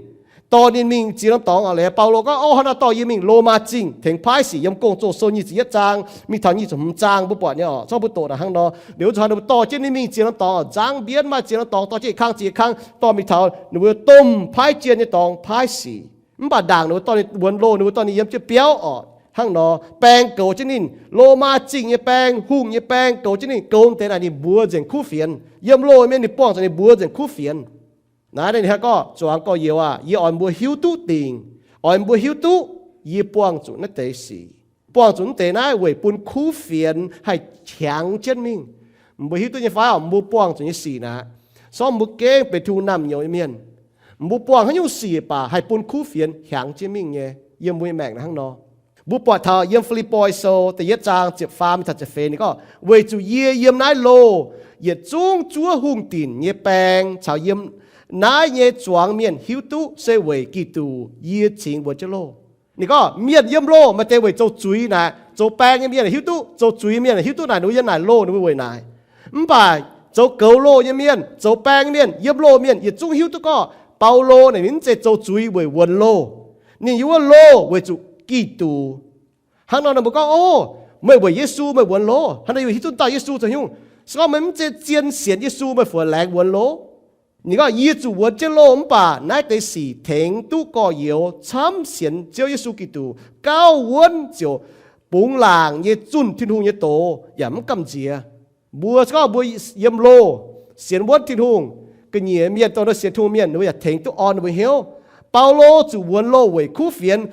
dorh ninh mingh ziex norm dorngx oc. Liuz Baulo gorngv, Ov, hnangv naaiv dorh yie mingh Lomaa Zingh tengx paaiv sic. Yiem Gong-Zoh sou nyic ziepc yietv zaang mingh taux nyic ziepc hmz zaang mbuo buatc nyei oc. Zorqv mbuo doqc naaic hnangv nor. Liuz wuov zuqc ninh mbuo dorh jienv ninh mingh ziex norm dorngx oc, nzangv mbienv maaih ziex norm dorngx, dorh jienv yietc kang ziex kang, dorh mingh taux ninh mbuo domh paaiv jien nyei dorngx paaiv sic. Mv baac ndaangc ninh mbuo dorh ninh wuonx loh, ninh mbuo dorh ninh yiem jienv biauv oc. Hnangv nor baeng goux jienv ninh, Lomaa Zingh nyei baeng, hungh nyei baeng goux jienv ninh, goux deix naaic ninh mbuox nzengc kuv fienx. Yiem loh mienh ninh buangh zuqc ninh mbuox nzengc kuv fienx. Naaiv ninh hnangv gorngv, Zuangx gorx-youz aah, yie oix mbuo hiuv duqv dingc, oix mbuo hiuv duqv yie buangh zuqc naaiv deix sic. Buangh zuqc naaiv deix naaiv weic bun kuv fienx haih hiaangx jienv mingh. Mbuo hiuv duqv nyei fai oc, mbuo buangh zuqc nyei sic naaic, sorng mbuo gengh benx Tin-Hungh naamh nyouz nyei mienh. Mbuo buangh haaix nyungc sic baac haih bun kuv fienx hiaangx jienv mingh nyei. Yiem mbuo nyei maengc naaiv hnangv nor. Mbuo buatc taux yiem Fi^lipv^poi Sou da'yietv zaang ziepc faam mingh taux ziepc feix ninh gorngv, Weic zuqc yie yiem naaiv loh yietc zungv zuov hungh dinc nyei baeng caux yiem naaiv nyei zuangx mienh hiuv duqv se weic Giduc yie cingx wuonx jienv loh. Ninh gorngv mienh yiem loh maaih deix weic zoux zuiz naaic, zoux baeng nyei mienh hiuv duqv, zoux zuiz mienh hiuv duqv naaic ninh mbuo yiem naaic loh ninh mbuo weic naaic. Mv baac zoux goux loh nyei mienh, zoux baeng mienh, yiem loh mienh yietc zungv hiuv duqv gorngv Baulo naaic ninh mv zeiz zoux zuiz weic wuonx loh. Ninh yiem wuov loh weic zuqc Giduc. Hnangv nor ninh mbuo gorngv, Ov, meih weic Yesu meih wuonx loh. Hnangv nor yie hiuv duqv dauh Yesu zoux nyungc. Se gorngv meih mv zeiz zien sienx Yesu meih fu laengz wuonx loh. Ninh gorngv, Yie zuqc wuonx jienv loh mv baac naaiv deix sic tengx duqv gorx-youz camv sienx Ziouv Yesu Giduc, gauh wuonv ziouc bungx laangc nyei zunh Tin-Hungh nyei doz yaac mv gamh nziex. Mbuo se gorngv mbuo yiem loh sienx wuonv Tin-Hungh, ga'nyiec mienh dongh sienx Tin-Hungh mienh ninh mbuo yaac tengx duqv orn ninh mbuo hnyouv. Baulo zuqc wuonx loh weic kuv fienx.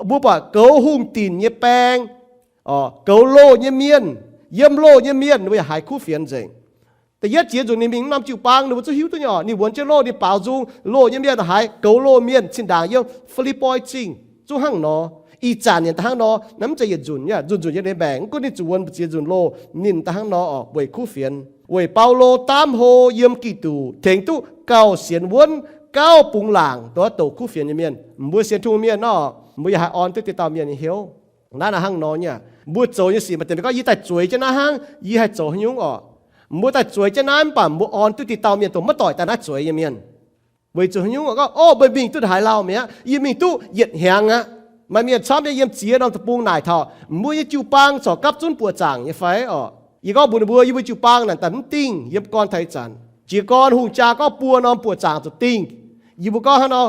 Mbuo buatc goux hungh dinc nyei baeng, goux loh nyei mienh, yiem loh nyei mienh ninh mbuo yaac haiz kuv fienx nzengc. Da'yietv jiex nzunc ninh mingh norm jiu-baang ninh mbuo zungv hiuv duqv nyei oc. Ninh wuonx jienv loh ninh baaux nzung, loh nyei mienh haiz, goux loh mienh zinh ndaangc yiem Fi^lipv^poi Zingh zungv hnangv nor. Ih zanc ninh daaih hnangv nor, naaiv mv zeiz yietc nzunc, nzunc-nzunc nyei ninh maengc. Mv gunv ninh zuqc wuonx ziex nzunc loh, ninh daaih hnangv nor oc, weic kuv fienx, weic Baulo daamv hlo yiem Giduc tengx duqv gauh sienx wuonv, gauh bungx laangc dongh wuov douc kuv fienx nyei mienh. Mbuo sienx Tin-Hungh mienh nor, mbuo yaac haih orn duqv dieh dauh mienh nyei hnyouv. Naaiv naaiv hnangv nor nyei. Mbuo zoux nyei sic maaih deix mienh gorngv, Yie daaih zueiz jienv naaiv hnangv, yie haih zoux haaix nyungc oc? Mbuo daaih zueiz jienv naaiv mv baac mbuo orn duqv dieh dauh mienh dongh maiv doic daaih naaiv zueiz nyei mienh. Weic zuqc haaix nyungc oc? Gorngv, Ov, meih mingh duqv haaix lauh mi'aqv? Yie mingh duqv yietc hnyangx aqv. Maaih mienh camv nyei yiem ziex norm deic-bung naaic taux mbuo nyei jiu-baang corc gapv zunv buoqc zaangc nyei fai oc? Yie gorngv mbuox ninh mbuo, yie mbuo jiu-baang naaic daaih mv dingh yiem gorn taux ih zanc. Jiez gorn hungh jaa gorngv buo norm buoqc zaangc zuqc dingh. Yie mbuo gorngv hnangv nor,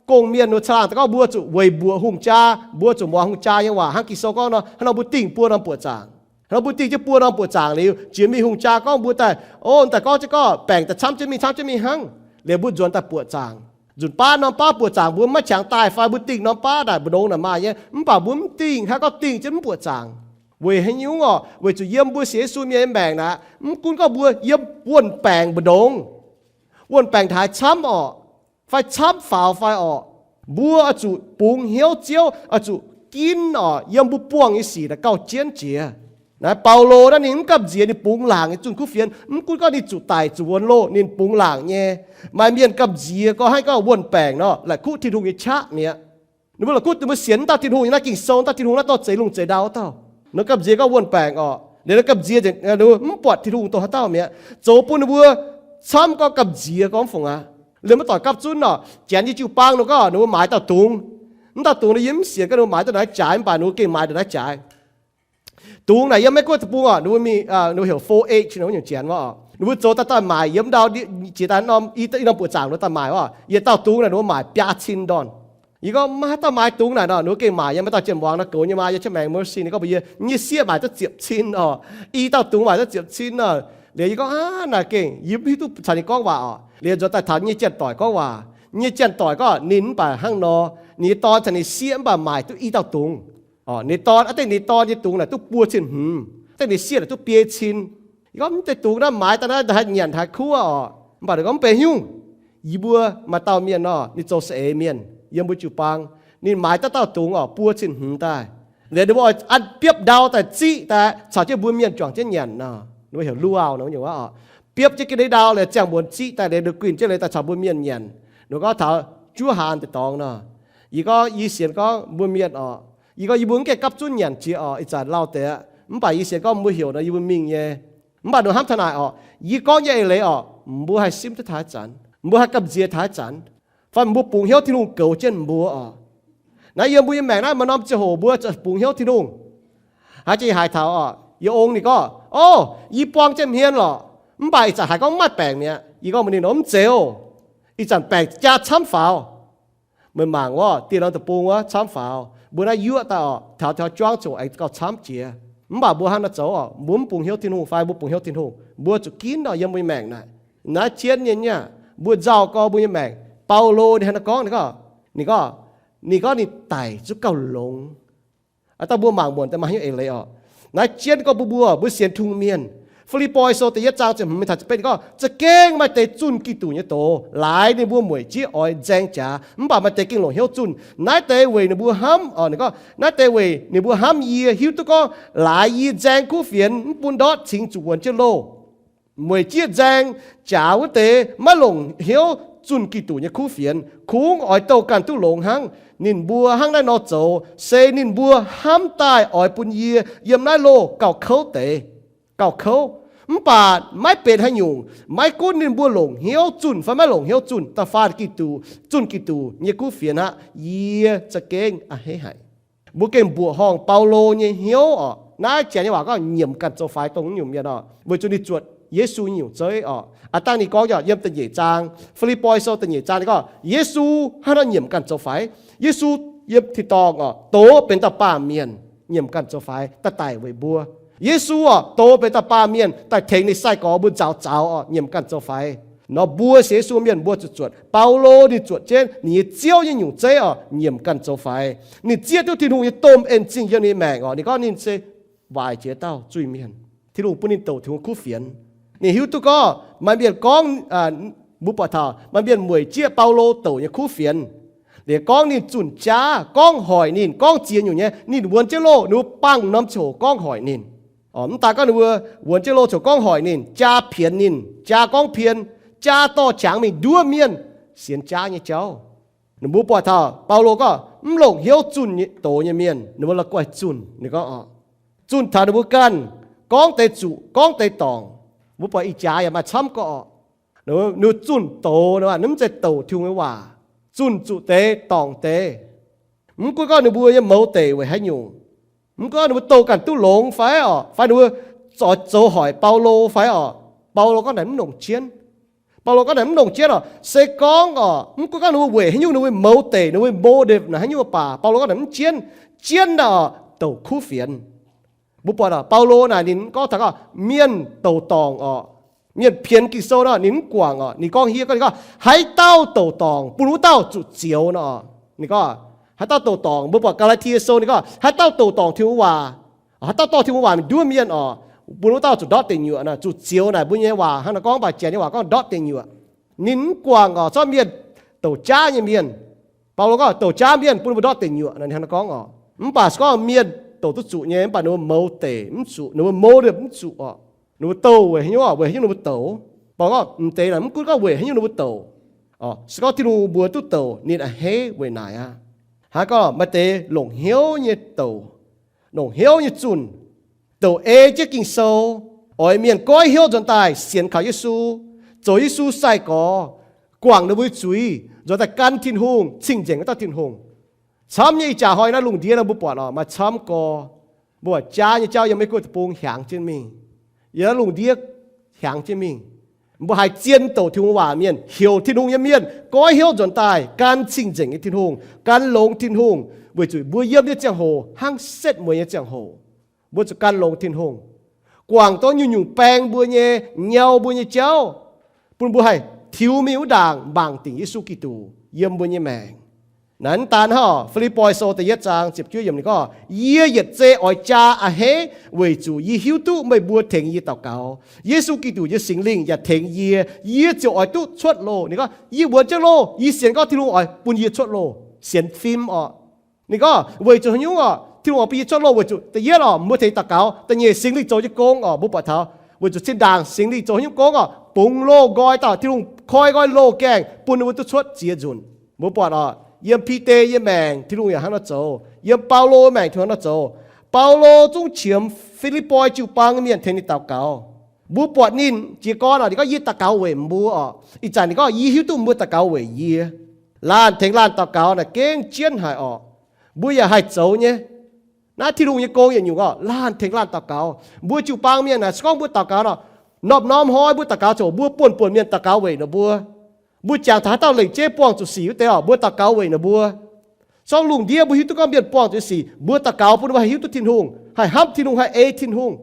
gong-mienh nor caangh daaih gorngv mbuo zuqc weic mbuoqc hungh jaa, mbuo zuqc muangx hungh jaa nyei waac hnangv Ging-Sou gorngv nor, hnangv nor mbuo dingh buo norm buoqc zaangc. Hnangv nor mbuo dingh jienv buo norm buoqc zaangc liuz, jiex mingh hungh jaa gorngv mbuo daaih, ov, daaih gorngv jienv gorngv baengc daaih camv jienv mingh, camv jienv mingh hnangv. Liuz mbuo nzuonx daaih buoqc zaangc. Nzunc baav norm baav buoqc zaangc mbuo maiv qangx daaih fai mbuo dingh norm baav daaih mbu'ndongx naaic maaih nyei, mv baac mbuo mv dingh, haaix gorngv dingh jienv mv buoqc zaangc. Weic haaix nyungc oc? Weic zuqc yiem mbuo sienx Yesu mienh nyei maengc naaic, mv gunv gorngv mbuo yiem wuonh baengc mbu'ndongx, wuonh baengc taux haaix camv oc, fai camv faaux fai oc, mbuo oix zuqc bungx hnyouv Ziouv, oix zuqc ginv oc, yiem mbuo buangh nyei sic naaic gauh jienv jiex. Naaiv Baulo naaiv ninh mv gamh nziex, ninh bungx laangc nyei zunh kuv fienx. Mv gunv gorngv ninh zuqc daic zuqc wuonx loh, ninh bungx laangc nyei. Maaih mienh gamh nziex gorngv haaix gorngv wuonh baengc nor, la'kuqv Tin-Hungh nyei qaqv mi'aqv. Ninh mbuo la'kuqv ninh mbuo sienx dauh Tin-Hungh nyei, naaiv Ging-Sou dauh Tin-Hungh naaiv dorh zeix lungh zeix ndau dauh. Ninh gamh nziex gorngv wuonh baengc oc. Ninh gamh nziex nzengc, ninh mbuo mv buatc Tin-Hungh dongh haaix dauh mi'aqv, zoux bun ninh mbuo camv gorngv gamh nziex gorngv mv fungc aqv. Liemh maiv doic gapv zunv nor, janx nyei jiu-baang nor gorngv ninh mbuo maaiz dauh dungz. Mv dauh dungz nor yie mv sienx gorngv ninh mbuo maaiz dauh naaiv jaaix, mv baac ninh mbuo gengh maaiz dauh naaiv jaaix. Dungz naaic yiem Meiv Guoqv deic-bung oc, ninh mbuo mingh, ninh mbuo heuc four H nor wuov nyungc janx wuov oc. Ninh mbuo zoux daaih daaih maaic yiem ndau, jiex daaih norm i norm buoqc zaangc nor daaih maaic oc. Yietc dauh dungz naaic ninh mbuo maaic biaa cin ndorn. Yie gorngv maiv haaix dauh maaiz dungz naaic nor, ninh mbuo gengh maaic yiem maiv dauh jien muangx nor goux nyei maa yie qiemx maengx mercy ninh gorngv mbuox yie, nyei sieqv maaic duqv ziepc cin oc, i dauh dungz maaic duqv ziepc cin oc. Liuz yie gorngv aav naaic gengh yie mv hiuv duqv caux ninh gorngv waac oc. Liuz nzuonx daaih taux nyei janx-doic gorngv waac. Nyei janx-doic gorngv ninh mv baac hnangv nor, ninh nyei dorn caux ninh sieqv mv baac maaic duqv i dauh dungz. Ninh dorn, aav dengh ninh dorn nyei dungz naaic duqv buo cin hmz, aav dengh ninh sieqv naaic duqv biei cin. Yie gorngv mv deix dungz naaiv maaiz daaih naaiv haih nyanc haiz kuv oc. Mv baac ninh gorngv mv benx nyungc. Yie mbuo maaih dauh mienh nor, ninh zoux saeng-eix mienh yiem mbuo jiu-baang. Ninh maaiz dauh dauh dungz oc, buo cin hmz daaih. Liuz ninh mbuo oix an biopv ndau daaih ziqv daaih caux jienv mbuo mienh juangc jienv nyanc nor, ninh mbuo heuc luau nor nyungc oc. Biopv jienv ga'ndiev ndau liuz ziangh muonz ziqv daaih liuz ninh guinh jienv liuz daaih caux mbuo mienh nyanc. Ninh gorngv taux juov haanz deix dorngx nor. Yie gorngv yie sienx gorngv mbuo mienh oc, yie gorngv yie mbuo mv gaengh gapv zunv nyanc jiex oc, ih zanc lauh deix aqv. Mv baac yie sienx gorngv mbuo heuc nor yie mbuo mingh nyei. Mv baac ninh hnamv taux naaic oc, yie gorngv nyei eix leiz oc, mbuo haih simv duqv taux haaix zanc, mbuo haih gamh nziex taux haaix zanc, fai mbuo bungx hnyouv Tin-Hungh goux jienv mbuo oc. Naaiv yiem mbuo nyei maengc naaiv maaih norm ziangh hoc mbuo bungx hnyouv Tin-Hungh. Haaix jiex haaix taux oc, yie ong ninh gorngv, O, yie buang jienv hmien lorqc, mv baac ih zanc haiz gorngv mv maaih baengc mi'aqv. Yie gorngv mbuox ninh, Mv zeiz oc. Ih zanc baengc jaa camv faaux. Meih mangc wuov dieh norm deic-bung wuov camv faaux. Mbuo naaiv yuoqv daaih oc, taux taux juangv ziouc aengx gauh camv jiex. Mv baac mbuo hnangv naaiv zoux oc, mbuo mv bungx hnyouv Tin-Hungh fai mbuo bungx hnyouv Tin-Hungh, mbuo zuqc ginv oc yiem mbuo nyei maengc naaic. Naaiv jienv nyei nyei, mbuo nzauh gorx mbuo nyei maengc. Baulo ninh hnangv naaiv gorngv, ninh gorngv, ninh gorngv, ninh gorngv ninh daic zuqc gauh longx. Aa, dangh mbuo mangc muonc daaih maaih hnyouv eix leiz oc. Naaiv jienv gorngv mbuo, mbuo, mbuo sienx Tin-Hungh mienh. Fi^lipv^poi Sou da'yietv zaang ziepc hmz mingh taux ziepc betv ninh gorngv, Za'gengh maaih deix zunh Giduc nyei doz laaix ninh mbuo mueic jieqv oix nzaeng jaax, mv baac maaih deix gengh longc hnyouv zunh. Naaiv deix weic ninh mbuo hnamv, ninh gorngv, naaiv deix weic ninh mbuo hnamv yie, hiuv duqv gorngv laaix yie nzaeng kuv fienx mv bun ndortv cingx zuqc wuonx jienv loh. Mueic jieqv nzaeng jaax wuov deix maiv longc hnyouv zunh Giduc nyei kuv fienx, kungx oix douh ganh duqv longx hnangv. Ninh mbuo hnangv naaiv nor zoux se ninh mbuo hnamv daaih oix bun yie yiem naaiv loh gauh kouv deix, gauh kouv. Mv baac maiv benx haaix nyungc, maiv gunv ninh mbuo longc hnyouv zunh fai maiv longc hnyouv zunh, da'faanh Giduc, zunh Giduc nyei kuv fienx aqv, yie za'gengh a'hneiv haic. Mbuo gengh mbuoqc horngh Baulo nyei hnyouv oc. Naaiv janx nyei waac gorngv nyiemc ganh zoux faix dongh wuov nyungc mienh oc, weic zuqc ninh zuotc Yesu nyei nyungc zeiv oc. Aa, dangh ninh gorngv yiem da'nyeic zaang, Fi^lipv^poi Sou da'nyeic zaang ninh gorngv Yesu hnangv naaiv nyiemc ganh zoux faix. Yesu yiem tin-dorngh oc, doz benx dauh baamh mienh, nyiemc ganh zoux faix daaih daic weic mbuo. Yesu oc, doz benx dauh baamh mienh daaih tengx ninh sai-gorx mbuo nzaaux zaux oc, nyiemc ganh zoux faix. Nor mbuo sienx Yesu mienh mbuo zuqc zuotc Baulo ninh zuotc jienv ninh nyei Ziouv nyei nyungc zeiv oc, nyiemc ganh zoux faix. Ninh zieqv duqv Tin-Hungh nyei domh en zingh yiem ninh maengc oc. Ninh gorngv ninh se waaic jiex dauh zuiz-mienh. Tin-Hungh bun ninh douc Tin-Hungh kuv fienx. Ninh hiuv duqv gorngv maaih mienh gorngv, mbuo buatc taux maaih mienh mueic jieqv Baulo douc nyei kuv fienx, liemh gorngv ninh zunh jaav, gorngv hoic ninh, gorngv ziex nyungc nyei, ninh wuonx jienv loh, ninh mbuo bangc norm ziangh hoc gorngv hoic ninh. Mv daaih gorngv ninh mbuo wuonx jienv loh ziouc gorngv hoic ninh, jaa pienx ninh, jaa gorngv pien, jaa dorh qangx mingh nduov mienh sienx jaav nyei jauv. Ninh mbuo buatc taux Baulo gorngv mv longc hnyouv zunh doz nyei mienh, ninh mbuo la'guaih zunh. Ninh gorngv, zunh taux ninh mbuo ganh gorngv deix zuqc, gorngv deix dorngc. Mbuo buatc ih jaax yaac maaih camv gorqv. Ninh zunh doz, ninh mv zeiz douc Tin-Hungh nyei waac, zunh zuqc deix dorngc deix. Mv gunv gorngv ninh mbuo nyei mouz deic weic haaix nyungc, mv gunv gorngv ninh mbuo douh ganh duqv longx fai oc, fai ninh mbuo zoux hoic Baulo fai oc, Baulo gorngv naaic mv longc jienv. Baulo gorngv naaic mv longc jienv oc, se gorngv oc, mv gunv gorngv ninh mbuo weic haaix nyungc, ninh mbuo mouz deic, ninh mbuo motive naaic haaix nyungc baac, Baulo gorngv naaic mv jienv. Jienv naaic oc, douc kuv fienx. Mbuo buatc oc, Baulo naaic ninh gorngv taux gorngv mienh douc dorngc oc, mienh pienx Ging-Sou nor ninh mv guangc oc. Ninh gorngv hiuv gorngv, ninh gorngv haaix dauh douc dorngc bun wuov dauh zuqc zioux nor. Ninh gorngv haaix dauh douc dorngc, mbuo buatc Gaa^laa^tie Sou ninh gorngv haaix dauh douc dorngc Tin-Hungh waac, haaix dauh dorh Tin-Hungh waac mingh nduov mienh oc, bun wuov dauh zuqc ndortv deic nyuoqc nor. Zuqc zioux naaic mbuo nyei waac hnangv naaic gorngv, mv baac janx nyei waac gorngv ndortv deic nyuoqc. Ninh mv guangc oc, zorqv mienh douc jaav nyei mienh. Baulo gorngv douc jaav mienh bun ninh mbuo ndortv deic nyuoqc nor, ninh hnangv naaiv gorngv oc. Mv baac se gorngv mienh douc duqv zuqc nyei, mv baac ninh mbuo mouz deic mv zuqc, ninh mbuo motive mv zuqc oc, ninh mbuo douc weic haaix nyungc, weic haaix nyungc ninh mbuo douc. Baulo gorngv mv deix naaic mv gunv gorngv weic haaix nyungc ninh mbuo douc oc, se gorngv Tin-Hungh mbuox duqv douc ninh a'hneiv weic naaic aqv. Hnangv gorngv maaih deix longc hnyouv nyei douc, longc hnyouv nyei zunh, douc ei jienv Ging-Sou, oix mienh goiv hnyouv nzuonx daaih sienx kaux Yesu, zoux Yesu sai-gorx, guangc ninh mbuo nyei zuiz, nzuonx daaih gan Tin-Hungh, cing-nzengc wuov dauh Tin-Hungh. Camv nyei, ih jaax hnoi naaiv lungh ndiev naaiv mbuo buatc oc, maaih camv gorx, mbuo buatc jaav nyei jauv yiem Meiv Guoqv deic-bung hiaangx jienv mingh, yiem naaiv lungh ndiev hiaangx jienv mingh. Mbuo haiz zien douc Tin-Hungh waac mienh, heuc Tin-Hungh nyei mienh goiv hnyouv nzuonx daaih gan cing-nzengc nyei Tin-Hungh, gan longx Tin-Hungh, weic zuqc mbuo yiem nyei ziangh hoc hnangv setv mueiz nyei ziangh hoc. Mbuo zuqc gan longx Tin-Hungh, guangc dongh nyungc-nyungc baeng mbuo nyei, nyau mbuo nyei jauv, bun mbuo haih tiux mingh wuov ndaangc mangc dingc Yesu Giduc yiem mbuo nyei maengc. Naaiv daan hnangv oc, Fi^lipv^poi Sou da'yietv zaang ziepc juov yiemc ninh gorngv, Yie yietc zei oix jaa a'hneiv weic zuqc yie hiuv duqv meih mbuo tengx yie daux gaux. Yesu Giduc nyei Singx Lingh yaac tengx yie, yie ziouc oix duqv cuotv loh. Ninh gorngv, Yie wuonx jienv loh, yie sienx gorngv Tin-Hungh oix bun yie cuotv loh, sienx fim oc. Ninh gorngv weic zuqc haaix nyungc oc, Tin-Hungh oix bun yie cuotv loh? Weic zuqc da'yietv oc, mbuo tengx daux gaux. Da'nyeic, Singx Lingh zoux nyei gong oc, mbuo buatc taux weic zuqc zinh ndaangc Singx Lingh zoux haaix nyungc gong oc, bungx loh nqoi dauh, Tin-Hungh koi nqoi loh gaengh bun ninh mbuo duqv cuotv ziex nzunc. Mbuo buatc oc, yiem Bide nyei maengc Tin-Hungh yaac hnangv nor zoux, yiem Baulo maengc Tin-Hungh hnangv nor zoux. Baulo zungv qiemx Fi^lipv^poi jiu-baang mienh tengx ninh daux gaux. Mbuo buatc ninh jiez gorn oc, ninh gorngv, Yie daux gaux weic mbuo oc. Ih zanc ninh gorngv, Yie hiuv duqv mbuo daux gaux weic yie. Laanh tengx laanh daux gaux naaic gengh jienv haic oc. Mbuo yaac haih zoux nyei. Naaiv Tin-Hungh nyei gong yietc nyungc oc, laanh tengx laanh daux gaux. Mbuo jiu-baang mienh naaic se gorngv mbuo daux gaux nor, norm-norm hnoi mbuo daux gaux ziouc mbuo buonv-buonc mienh daux gaux weic ninh mbuo. Mbuo jangx taux haaix dauh lengc jeiv buangh zuqc sic wuov deix oc, mbuo daux gaux weic ninh mbuo. Sorng lungh ndiev mbuo hiuv duqv gorngv mienh buangh zuqc sic, mbuo daux gaux bun ninh mbuo haih hiuv duqv Tin-Hungh, haih hnamv Tin-Hungh, haih ei Tin-Hungh.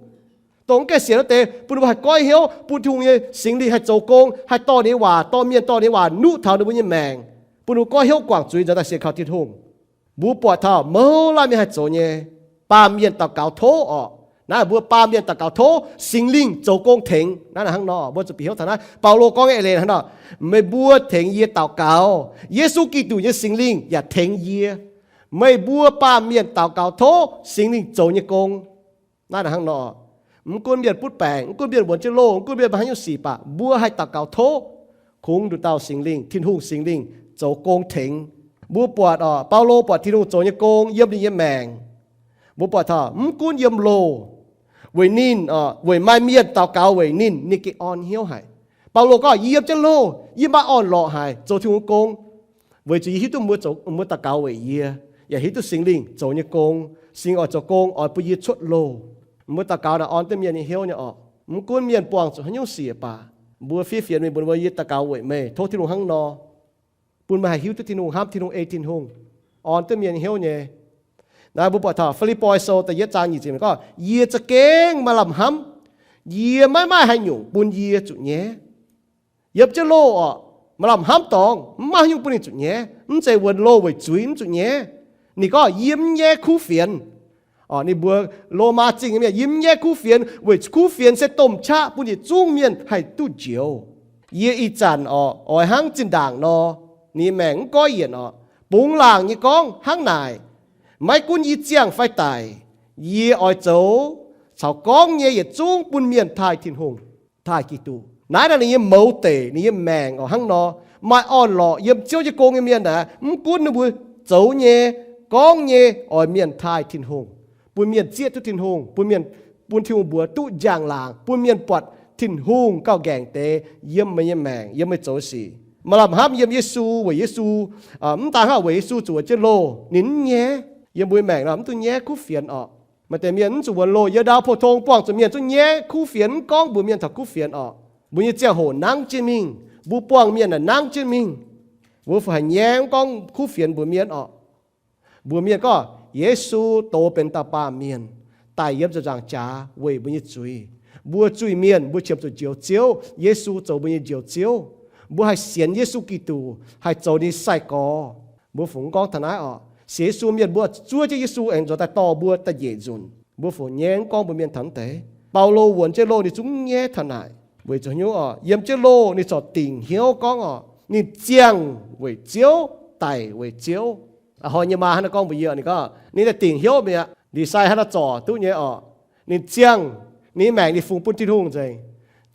Dongh mv gaengh sienx wuov deix bun ninh mbuo haih goiv hnyouv, bun Tin-Hungh nyei Singx Lingh haih zoux gong, haih dorh ninh nyei waac, dorh mienh dorh ninh nyei waac nuqv taux ninh mbuo nyei maengc, bun ninh mbuo goiv hnyouv guangc zuiz nzuonx daaih sienx kaux Tin-Hungh. Mbuo buatc taux mouz laanh mienh haih zoux nyei. Baamh mienh daux gaux tov oc. Naaiv mbuo baamh mienh daux gaux tov Singx Lingh zoux gong tengx. Naaiv hnangv nor, mbuo zuqc bieqc hnyouv taux naaiv. Baulo gorngv nyei eix leiz hnangv nor, Meih mbuo tengx yie daux gaux, Yesu Giduc nyei Singx Lingh yaac tengx yie. Meih mbuo baamh mienh daux gaux tov Singx Lingh zoux nyei gong. Naaiv hnangv nor, mv gunv mienh butv baengc, mv gunv mienh wuonx jienv loh, mv gunv mienh maiv haaix nyungc sic baac mbuo haih daux gaux tov kungx nduqc dauh Singx Lingh, Tin-Hungh Singx Lingh zoux gong tengx. Mbuo buatc oc, Baulo buatc Tin-Hungh zoux nyei gong yiem ninh nyei maengc. Mbuo buatc taux mv gunv yiem loh, weic ninh, weic maaih mienh daux gaux weic ninh, ninh gengh orn hnyouv haic. Baulo gorngv, Yie yiem jienv loh, yie maiv orn-lorqc haic zoux Tin-Hungh gong, weic zuqc yie hiuv duqv mbuo daux gaux weic yie, yaac hiuv duqv Singx Lingh zoux nyei gong. Singx oix zoux gong oix bun yie cuotv loh. Mbuo daux gaux naaic orn duqv mienh nyei hnyouv nyei oc. Mv gunv mienh buangh zuqc haaix nyungc sic baac, mbuo fiev fienx mingh mbuox ninh mbuo, Yie daux gaux weic meih, tov Tin-Hungh hnangv nor, bun meih haih hiuv duqv Tin-Hungh, hnamv Tin-Hungh, ei Tin-Hungh, orn duqv mienh nyei hnyouv nyei. Naaiv mbuo buatc taux Fi^lipv^poi Sou da'yietv zaang nyic ziepc gorngv, Yie za'gengh maaih lamh hnamv, yie maiv maaih haaix nyungc bun yie zuqc nyaiv. Yiem jienv loh oc, maaih lamh hnamv dorngx, mv maaih haaix nyungc bun ninh zuqc nyaiv. Mv zeiz wuonx loh weic zuiz mv zuqc nyaiv. Ninh gorngv, Yie mv nyaiv kuv fienx. Ninh mbuox Lomaa Zingh nyei mienh, Yie mv nyaiv kuv fienx, weic kuv fienx se domh qaqv bun yietc zungv mienh haih duqv njoux. Yie ih zanc oc, oix hnangv zinh ndaangc nor, ninh nyei maengc mv goiv yienc oc, bungx laangc nyei gorngv hnangv naaic, Maiv gunv yie ziangh fai daic, yie oix zoux caux gorngv nyei yietc zungv bun mienh taaih Tin-Hungh, taaih Giduc. Naaiv nor ninh nyei mouz deic, ninh nyei maengc oc hnangv nor. Maaih orn-lorqc yiem Ziouv nyei gong nyei mienh aeqv, mv gunv ninh mbuo zoux nyei, gorngv nyei, oix mienh taaih Tin-Hungh, bun mienh zieqv duqv Tin-Hungh, bun mienh, bun Tin-Hungh mbuox duqv njang-laangc, bun mienh buatc Tin-Hungh gauh nqaengc deix yiem meih nyei maengc, yiem meih zoux sic. Maaih lamh hnamv yiem Yesu, weic Yesu, mv daan hnangv, weic Yesu zuqc wuonx jienv loh, ninh mv nyaiv. Yiem mbuo nyei maengc nor mv dungx nyaiv kuv fienx oc. Maaih deix mienh mv zuqc wuonx loh, yiem ndau pou-tong buangh zuqc mienh zungv nyaiv kuv fienx, mv gorngv mbuox mienh taux kuv fienx oc. Mbuo nyei ziangh hoc nangv jienv mingh, mbuo buangh mienh naaic nangv jienv mingh. Mbuo fungc haic nyaiv mv gorngv kuv fienx mbuox mienh oc. Mbuox mienh gorngv Yesu doz benx dauh baamh mienh, daic yiem ziepc nzaangc jaax weic mbuo nyei zuiz. Mbuo zuiz-mienh mbuo qiemx zuqc njoux Ziouv, Yesu zoux mbuo nyei njoux Ziouv. Mbuo haih sienx Yesu Giduc, haih zoux ninh sai-gorx. Mbuo fungx gorngv taux naaiv oc. Sienx Yesu mienh mbuo zuov jienv Yesu aengx nzuonx daaih dorh mbuo da'nyeic nzunc. Mbuo fungx nyaiv mv gorngv mbuox mienh taux naaiv deix. Baulo wuonx jienv loh ninh zungv mv nyaiv taux naaic, weic zuqc hnyouv oc, yiem jienv loh ninh corc dingc hnyouv gorngv oc, ninh ziangh weic Ziouv, daic weic Ziouv. A'hnoi nyei maa hnangv naaiv gorngv mbuox yie, ninh gorngv ninh daaih dingc hnyouv mi'aqv, ndie-sai hnangv naaiv zorc duqv nyei oc. Ninh ziangh, ninh maengc ninh fungx bun Tin-Hungh nzengc,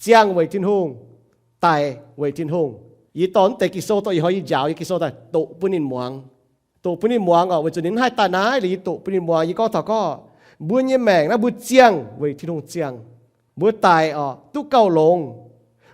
ziangh weic Tin-Hungh, daic weic Tin-Hungh. Yie dorh naaiv deix Ging-Sou, dorh ih hnoi yie njaaux nyei Ging-Sou daaih doqc bun ninh muangx. Doqc bun ninh muangx oc, weic zuqc ninh mv haih daaih naaiv liuz yie doqc bun ninh muangx. Yie gorngv taux gorngv, mbuo nyei maengc naaiv mbuo ziangh weic Tin-Hungh ziangh. Mbuo daic oc, duqv gauh longx.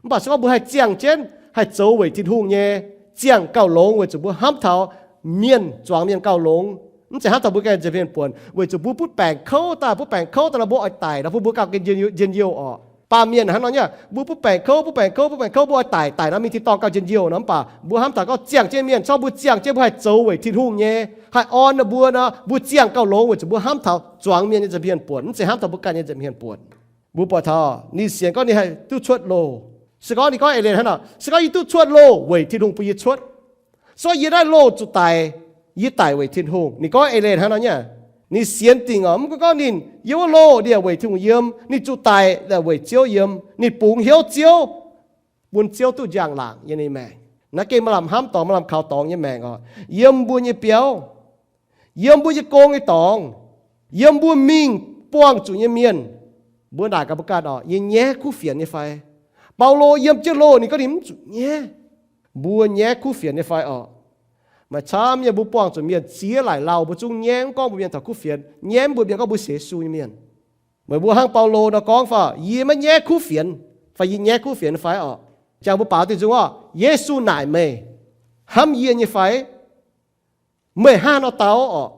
Mv baac se gorngv mbuo haih ziangh jienv, haih zoux weic Tin-Hungh nyei ziangh gauh longx weic zuqc mbuo hnamv taux mienh, zuangx mienh gauh longx. Mv zeiz hnamv taux mbuo ganh nza'hmien buonc, weic zuqc mbuo butv baengc kouv daaih, butv baengc kouv daaih nor mbuo oix daic nor bun mbuo gauh njien-youh orqc. Baamh mienh hnangv nor nyei, mbuo butv baengc kouv, butv baengc kouv, butv baengc kouv, mbuo oix daic, daic nor mingh tin-dorngh gauh njien-youh nor. Mv baac mbuo hnamv taux gorngv ziangh jienv mienh, corc mbuo ziangh jienv mbuo haih zoux weic Tin-Hungh nyei, haih orn ninh mbuo nor, mbuo ziangh gauh longx weic zuqc mbuo hnamv taux zuangx mienh nyei nza'hmien buonc, mv zeiz hnamv taux mbuo ganh nyei nza'hmien buonc. Mbuo buatc taux ninh sienx gorngv ninh haih duqv cuotv loh. Se gorngv ninh gorngv eix leiz hnangv nor, se gorngv yie duqv cuotv loh weic Tin-Hungh bun yie cuotv. Se gorngv yie naaiv loh zuqc daic, yie daic weic Tin-Hungh. Ninh gorngv eix leiz hnangv nor nyei. Ninh sienx dingc oc, mv gunv gorngv ninh yiem wuov loh, ninh yaac weic Tin-Hungh yiem. Ninh zuqc daic yaac weic Ziouv yiem. Ninh bungx hnyouv Ziouv, bun Ziouv duqv njang-laangc yiem ninh maengc. Naaiv gengh maaih lamh hnamv dorngx, maaih lamh kaux dorngx nyei maengc oc. Yiem mbuo nyei biauv, yiem mbuo nyei gong nyei dorngx, yiem mbuo mingh buangh zuqc nyei mienh, mbuo naaic gaax mbuo ganh oc, yie nyaiv kuv fienx nyei fai? Baulo yiem jienv loh ninh gorngv ninh mv zuqc nyaiv. Mbuo nyaiv kuv fienx nyei fai oc? Maaih camv nyei mbuo buangh zuqc mienh ziex laaic lauh mbuo zungv nyaiv, mv gorngv mbuo mienh taux kuv fienx, nyaiv mbuo mienh gorngv mbuo sienx Yesu nyei mienh. Meih mbuo hnangv Baulo nor gorngv fai, yie maiv nyaiv kuv fienx, fai yie nyaiv kuv fienx fai oc? Jangx mbuo baaux diuh nzung oc, Yesu naaic meih, hnamv yie nyei fai? Meih hnangv nor dau oc.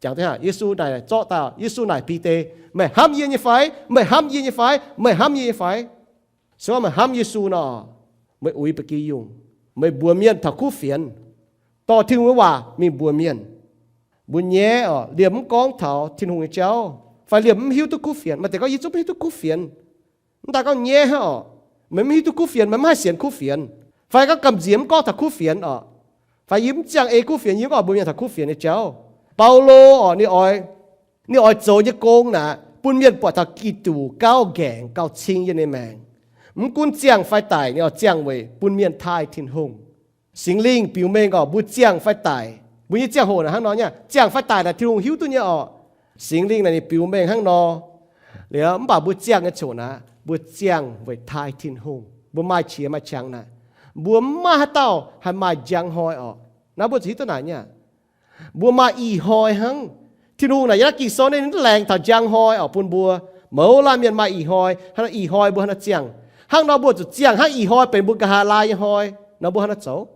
Jangx, Yesu naaic zorqv daaih, Yesu naaic Bide, meih hnamv yie nyei fai? Meih hnamv yie nyei fai? Meih hnamv yie nyei fai? Se gorngv meih hnamv Yesu nor, meih uix ba'gi yungh, meih mbuox mienh taux kuv fienx, dorh Tin-Hungh nyei waac mingh mbuox mienh. Mbuo nyaiv oc, liemh mv gorngv taux Tin-Hungh nyei jauv, fai liemh mv hiuv duqv kuv fienx. Maaih deix gorngv, yie zungv mv hiuv duqv kuv fienx. Mv daaih gorngv nyaiv hnangv oc, meih mv hiuv duqv kuv fienx, meih mv haih sienx kuv fienx, fai gorngv gamh nziex mv gorngv taux kuv fienx oc, fai yie mv ziangh ei kuv fienx, yie mv gorngv mbuox mienh taux kuv fienx nyei jauv. Baulo oc, ninh oix, ninh oix zoux nyei gong naaic bun mienh buatc taux Giduc gauh nqaengc gauh cing yiem ninh maengc. Mv gunv ziangh fai daic, ninh oix ziangh weic bun mienh taaih Tin-Hungh. Singx Lingh biux mengh oc, mbuo ziangh fai daic, mbuo nyei ziangh hoc naaic hnangv nor nyei, ziangh fai daic naaic Tin-Hungh hiuv duqv nyei oc. Singx Lingh naaic ninh biux mengh hnangv nor. Liuz mv baac mbuo ziangh nyei ziangh hoc naaic, mbuo ziangh weic taaih Tin-Hungh. Mbuo maaih qiex maaih qangx naaic, mbuo mv maaih haaix dauh haih maaih njang hnoi oc. Naaiv mbuo zuqc hiuv duqv naaic nyei. Mbuo maaih ih hnoi hnangv. Tin-Hungh naaic yiem naaiv Ging-Sou ninh mv laengz taux njang hnoi oc bun mbuo. Mouz laanh mienh maaih ih hnoi, ih hnoi mbuo hnangv nor ziangh. Hnangv nor mbuo zuqc ziangh hnangv ih hnoi benx mbuo nqa'haav laai nyei hnoi nor, mbuo hnangv nor zoux.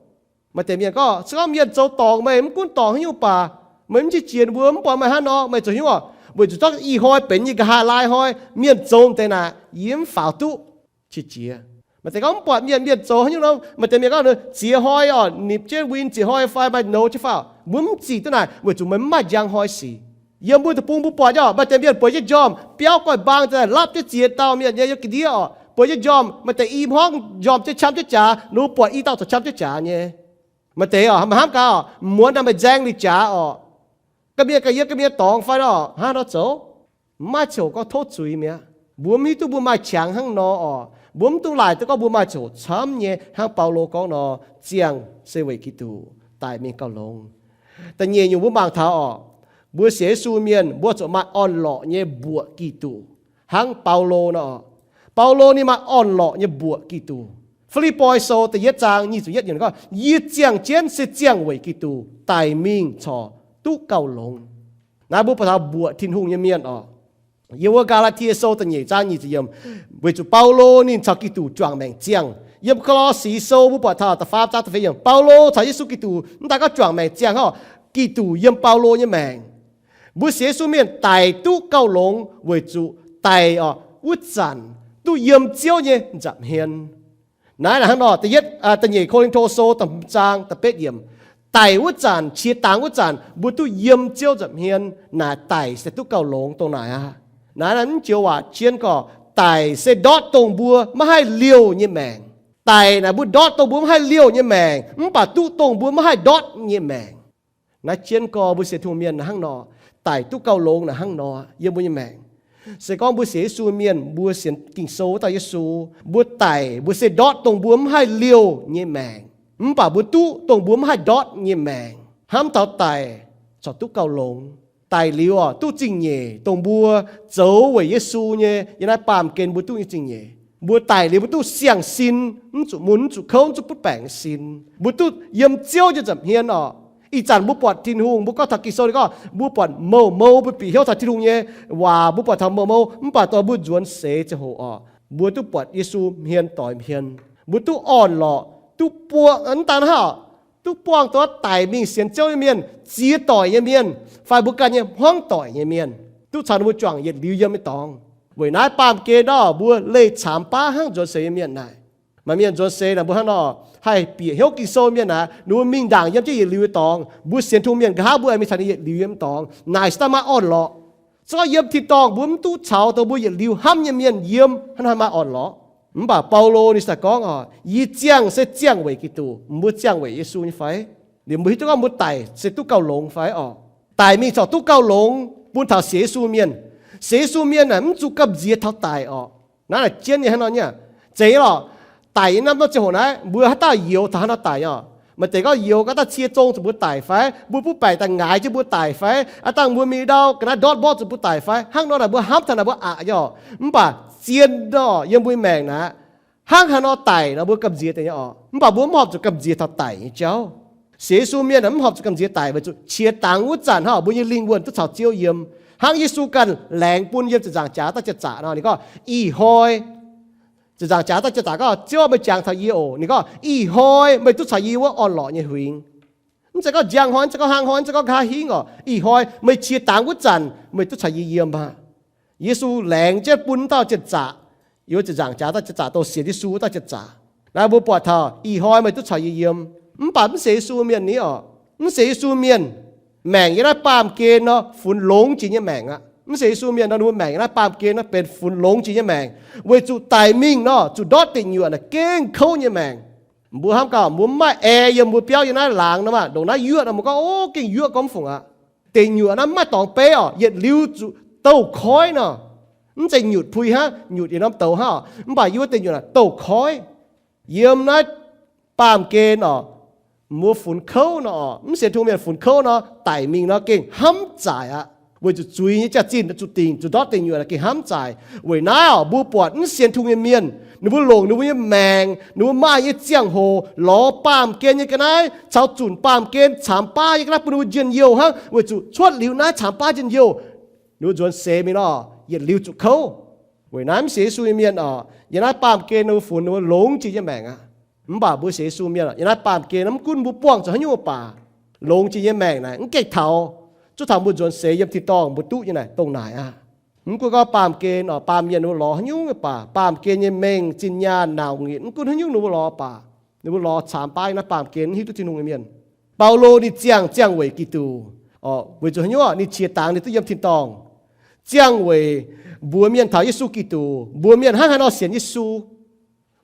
Maaih deix mienh gorngv, se gorngv mienh zoux dorngc meih, mv gunv dorngc haaix nyungc baac meih mv qiex jiez mbuo, mv buatc meih hnangv nor, meih zoux haaix nyungc oc? Weic zuqc zorqv ih hnoi benx yie nqa'haav laai hnoi, mienh zoux deix naaic yie mv faaux duqv qiex jiez. Maaih deix gorngv mv buatc mienh, mienh zoux haaix nyungc nor, maaih deix mienh gorngv ziex hnoi oc, nipc jienv win ziex hnoi fai maaih nouz jienv faaux. Mbuo mv zic duqv naaic weic zuqc meih mv maaih njang hnoi sic. Yiem mbuo deic-bung mbuo buatc nyei oc, maaih deix mienh bueix jienv njormh, biauv goiv-mbaang daaih lapv jienv ziex dauh mienh nyei, yiem ga'ndiev oc, bueix jienv njormh, maaih deix i hmuangv njormh jienv qam jienv jaax, ninh mbuo buatc i dauh corc qam jienv jaax nyei. Maaih deix oc, meih hnamv gaax oc, muonz naaic meih nzaeng li jaax oc, ga'mienh ga'yiem, ga'mienh dorngx fai oc, hnangv nor zoux. Mv maaih ziangh hoc gorngv tov zuiz mi'aqv. Mbuo mv hiuv duqv mbuo maaih qangx hnangv nor oc. Mbuo mv dungx laaic duqv gorngv mbuo maaih ziangh hoc camv nyei. Hnangv Baulo gorngv nor, ziangh se weic Giduc, daic mingh gauh longx. Da'nyeic nyungc mbuo mangc taux oc, mbuo sienx Yesu mienh mbuo zuqc maaih orn-lorqc nyei mbuoqc Giduc. Hnangv Baulo nor, Baulo ninh maaih orn-lorqc nyei mbuoqc Giduc. Fi^lipv^poi Sou da'yietv zaang nyic ziepc yietv yiemc gorngv, yie ziangh jienv se ziangh weic Giduc daic mingh corc duqv gauh longx. Naaiv mbuo buatc taux mbuoqc Tin-Hungh nyei mienh oc. Yiem wuov Gaa^laa^tie Sou da'nyeic zaang nyic ziepc yiemc, weic zuqc Baulo ninh caux Giduc juangc maengc ziangh. Yiem Ko^lo^si Sou mbuo buatc taux da'faam zaang da'feix yiemc, Baulo caux Yesu Giduc mv daaih gorngv juangc maengc ziangh hnangv, Giduc yiem Baulo nyei maengc. Mbuo sienx Yesu mienh daic duqv gauh longx weic zuqc daic oc, wuov zanc duqv yiem Ziouv nyei nza'hmien. Naaiv hnangv nor, da'yietv, da'nyeic Ko^lin^to Sou da'hmz zaang da'betv yiemc, daic wuov zanc, qiex dangx wuov zanc mbuo duqv yiem Ziouv nza'hmien, naaic daic se duqv gauh longx dongh naaic aqv. Naaiv naaiv mv joux waac jienv gorngv, daic se ndortv dongh mbuo maiv haih liouh nyei maengc. Daic naaic mbuo ndortv dongh mbuo maiv haih liouh nyei maengc, mv baac duqv dongh mbuo maiv haih ndortv nyei maengc. Naaiv jienv gorngv mbuo sienx Tin-Hungh mienh hnangv nor, daic duqv gauh longx naaic hnangv nor yiem mbuo nyei maengc. Se gorngv mbuo sienx Yesu mienh, mbuo sienx Ging-Sou daaih Yesu, mbuo daic mbuo se ndortv dongh mbuo maiv haih liouh nyei maengc, mv baac mbuo duqv dongh mbuo maiv haih ndortv nyei maengc. Hnamv taux daic corc duqv gauh longx. Daic liuz oc, duqv zingh nyeic dongh mbuo zoux weic Yesu nyei yiem naaiv baamh gen mbuo duqv nyei zingh nyeic. Mbuo daic liuz mbuo duqv siang-sin, mv zuqc mun, mv zuqc kouv, mv zuqc butv baengc nyei sin. Mbuo duqv yiem Ziouv nyei nza'hmien oc. Ih zanc mbuo buatc Tin-Hungh, mbuo gorngv taux Ging-Sou ninh gorngv mbuo buatc mouh mou, mbuo bieqc hnyouv taux Tin-Hungh nyei waac, mbuo buatc taux mouh mou, mv baac dongh mbuo nzuonx seix ziangh hoc oc, mbuo duqv buatc Yesu hmien doix hmien. Mbuo duqv orn-lorqc, duqv buangh, mv daan hnangv, duqv buangh duqv daic mingh sienx Ziouv nyei mienh, ziex doic nyei mienh, fai mbuo ganh nyei hmuangv doic nyei mienh, duqv caux ninh mbuo juangc yietc liuz yiem nyei dorngx. Weic naaiv baamh gen nor mbuo leih caamx baav hnangv nzuonx seix nyei mienh naaic. Maaih mienh nzuonx seix naaic mbuo hnangv nor haih bieqc hnyouv Ging-Sou mienh naaic, ninh mbuo mingh ndaangc yiem jienv yietc liuz nyei dorngx, mbuo sienx tungh mienh nqa'haav mbuo aengx mingh taux ninh yietc liuz yiem dorngx. Naaic se daaih maaih orn-lorqc. Se gorngv yiem tin-dorngh mbuo mv duqv caux dongh mbuo yietc liuz hnamv nyei mienh yiem, hnangv naaiv maaih orn-lorqc. Mv baac Baulo ninh se gorngv oc, yie ziangh se ziangh weic Giduc. Mbuo ziangh weic Yesu nyei fai? Liuz mbuo hiuv duqv gorngv mbuo daic se duqv gauh longx fai oc? Daic mingh corc duqv gauh longx bun taux sienx Yesu mienh. Sienx Yesu mienh naaic mv zuqc gamh nziex taux daic oc. Naaiv naaic jienv nyei hnangv nor nyei. Zeiz nyei lorqc. Daic nyei naaiv norm ziangh hoc naaiv mbuo haaix dauh youx taux haaix nor daic oc? Maaih deix gorngv youx gaax daaih cie zong zuqc mbuo daic fai mbuo butv baengc daaih ngaix jienv mbuo daic fai aav dangh mbuo mingh ndau ga'naaiv ndortv mborqv zuqc mbuo daic fai hnangv nor naaic mbuo hnamv taux naaic mbuo aqc nyei oc. Mv baac zien nor yiem mbuo nyei maengc naaic hnangv haaix nor daic nor mbuo gamh nziex deix nyei oc. Mv baac mbuo mv horpc zuqc gamh nziex taux daic nyei jauv. Sienx Yesu mienh mv horpc zuqc gamh nziex daic weic zuqc qiex dangx wuov zanc hnangv mbuo nyei lingh wuonh duqv caux Ziouv yiem. Hnangv Yesu ganh laengz bun yiem ziepc nzaangc jaax daaih ziepc zaqc nor ninh gorngv, ih hnoi, ziepc nzaangc jaax daaih ziepc zaqc gorngv, Ziouv, meih jangx taux yie oc. Ninh gorngv, ih hnoi meih duqv caux yie wuov orn-lorqc nyei huingx. Mv zeiz gorngv njang hnoi, mv zeiz gorngv hnangv hnoi, mv zeiz gorngv nqa'haav hingv oc. Ih hnoi meih qiex dangx wuov zanc meih duqv caux yie yiem aqv. Yesu laengz jienv bun wuov dauh ziepc zaqc, yiem ziepc nzaangc jaax daaih ziepc zaqc, dongh sienx Yesu wuov dauh ziepc zaqc. Naaiv mbuo buatc taux ih hnoi meih duqv caux yie yiem. Mv baac mv sienx Yesu mienh ni oc, mv sienx Yesu mienh maengc yiem naaiv baamh gen nor funx longx jiex nyei maengc aqv. Mv sienx Yesu mienh nor ninh mbuo maengc yiem naaiv baamh gen nor benx funx longx jiex nyei maengc, weic zuqc daic mingh nor zuqc ndortv deic nyuoqc naaic gengh kouv nyei maengc. Mbuo hnamv gaax, mbuo mv maaih air yiem mbuo biauv yiem naaiv laangz nor maah, ndongc naaiv yuoqv nor mbuo gorngv, o, gengh yuoqv gormx fungc aqv. Deic nyuoqc naaiv mv maaih dorngx beiv oc, yietc liuz zuqc douh koiv nor. Mv zeiz nyutc pui hnangv, nyutc yietc norm douz hnangv oc, mv baac yiem wuov deic nyuoqc naaic douh koiv. Yiem naaiv baamh gen oc, mbuo funx kouv nor oc, mv sienx Tin-Hungh mienh funx kouv nor, daic mingh nor gengh hnamv zaaic aqv. Weic zuqc zuiz nyei jaax-zinh zuqc dingc, zuqc ndortv deic nyuoqc naaic gengh hnamv zaaic. Weic naaiv oc, mbuo buatc mv sienx Tin-Hungh nyei mienh, ninh mbuo longc ninh mbuo nyei maengc, ninh mbuo maaih nyei ziangh hoc lorz baamh gen nyei ga'naaiv caux zunc baamh gen caamx baav nyei ga'naaiv bun ninh mbuo njien-youh hnangv, weic zuqc cuotv liuz naaiv caamx baav njien-youh, ninh mbuo nzuonx seix mingh nor yietc liuz zuqc kouv. Weic naaiv mv sienx Yesu nyei mienh oc, yiem naaiv baamh gen ninh mbuo funx ninh mbuo longx jiex nyei maengc aqv. Mv baac mbuo sienx Yesu mienh oc, yiem naaiv baamh gen mv gunv mbuo buangh zuqc haaix nyungc mv baac, longx jiex nyei maengc naaic mv gengh taux, zuov taux mbuo nzuonx seix yiem tin-dorngh mbuo duqv nyei naaic dongh naaic aqv. Mv gunv gorngv baamh gen oc, baamh mienh ninh mbuo lorz haaix nyungc mv baac, baamh gen nyei mengh, zinh nyaanh, nauc nyitc, mv gunv haaix nyungc ninh mbuo lorz mv baac, ninh mbuo lorz caamx baav yiem naaiv baamh gen, mv hiuv duqv Tin-Hungh nyei mienh. Baulo ninh ziangh, ziangh weic Giduc oc, weic zuqc haaix nyungc? Ninh qiex dangx ninh duqv yiem tin-dorngh. Ziangh weic mbuox mienh taux Yesu Giduc, mbuox mienh hnangv haaix nor sienx Yesu.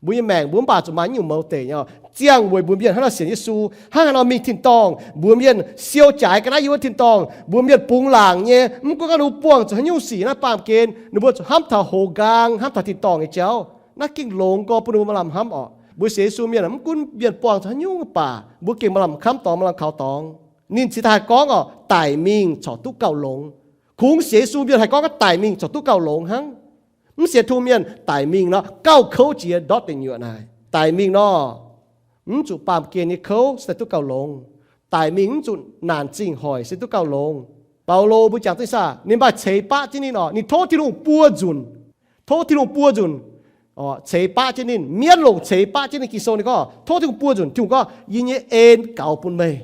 Mbuo nyei maengc mbuo mv baac zuqc maaih nyungc mouz deic nyei oc. Ziangh weic mbuox mienh hnangv haaix nor sienx Yesu, hnangv haaix nor mingh tin-dorngh, mbuox mienh siou jaaix ga'naaiv yiem wuov tin-dorngh, mbuox mienh bungx laangc nyei. Mv gunv gorngv ninh mbuo buangh zuqc haaix nyungc sic naaiv baamh gen, ninh mbuo zuqc hnamv taux hoz nqaang, hnamv taux tin-dorngh nyei jauv. Naaiv gengh longx gorx bun ninh mbuo maaih lamh hnamv oc. Mbuo sienx Yesu mienh mv gunv mienh buangh zuqc haaix nyungc mv baac, mbuo gengh maaih lamh kamv dorngx, maaih lamh kaux dorngx. Ninh cingx daaih haih gorngv oc, daic mingh corc duqv gauh longx. Kungx sienx Yesu mienh haih gorngv daic mingh corc duqv gauh longx hnangv. Mv sienx Tin-Hungh mienh daic mingh nor gauh kouv jiex ndortv deic nyuoqc naaic. Daic mingh nor mv zuqc baamh gen nyei kouv se duqv gauh longx. Daic mingh mv zuqc naanc zingh hoic se duqv gauh longx. Baulo mbuo jangx duqv saah, ninh maaih ceix baqv jienv ninh oc, ninh tov Tin-Hungh buo nzunc. Tov Tin-Hungh buo nzunc ceix baqv jienv ninh. Mienv longc ceix baqv jienv ninh. Ging-Sou ninh gorngv tov Tin-Hungh buo nzunc. Tin-Hungh gorngv, yie nyei en gaux bun meih.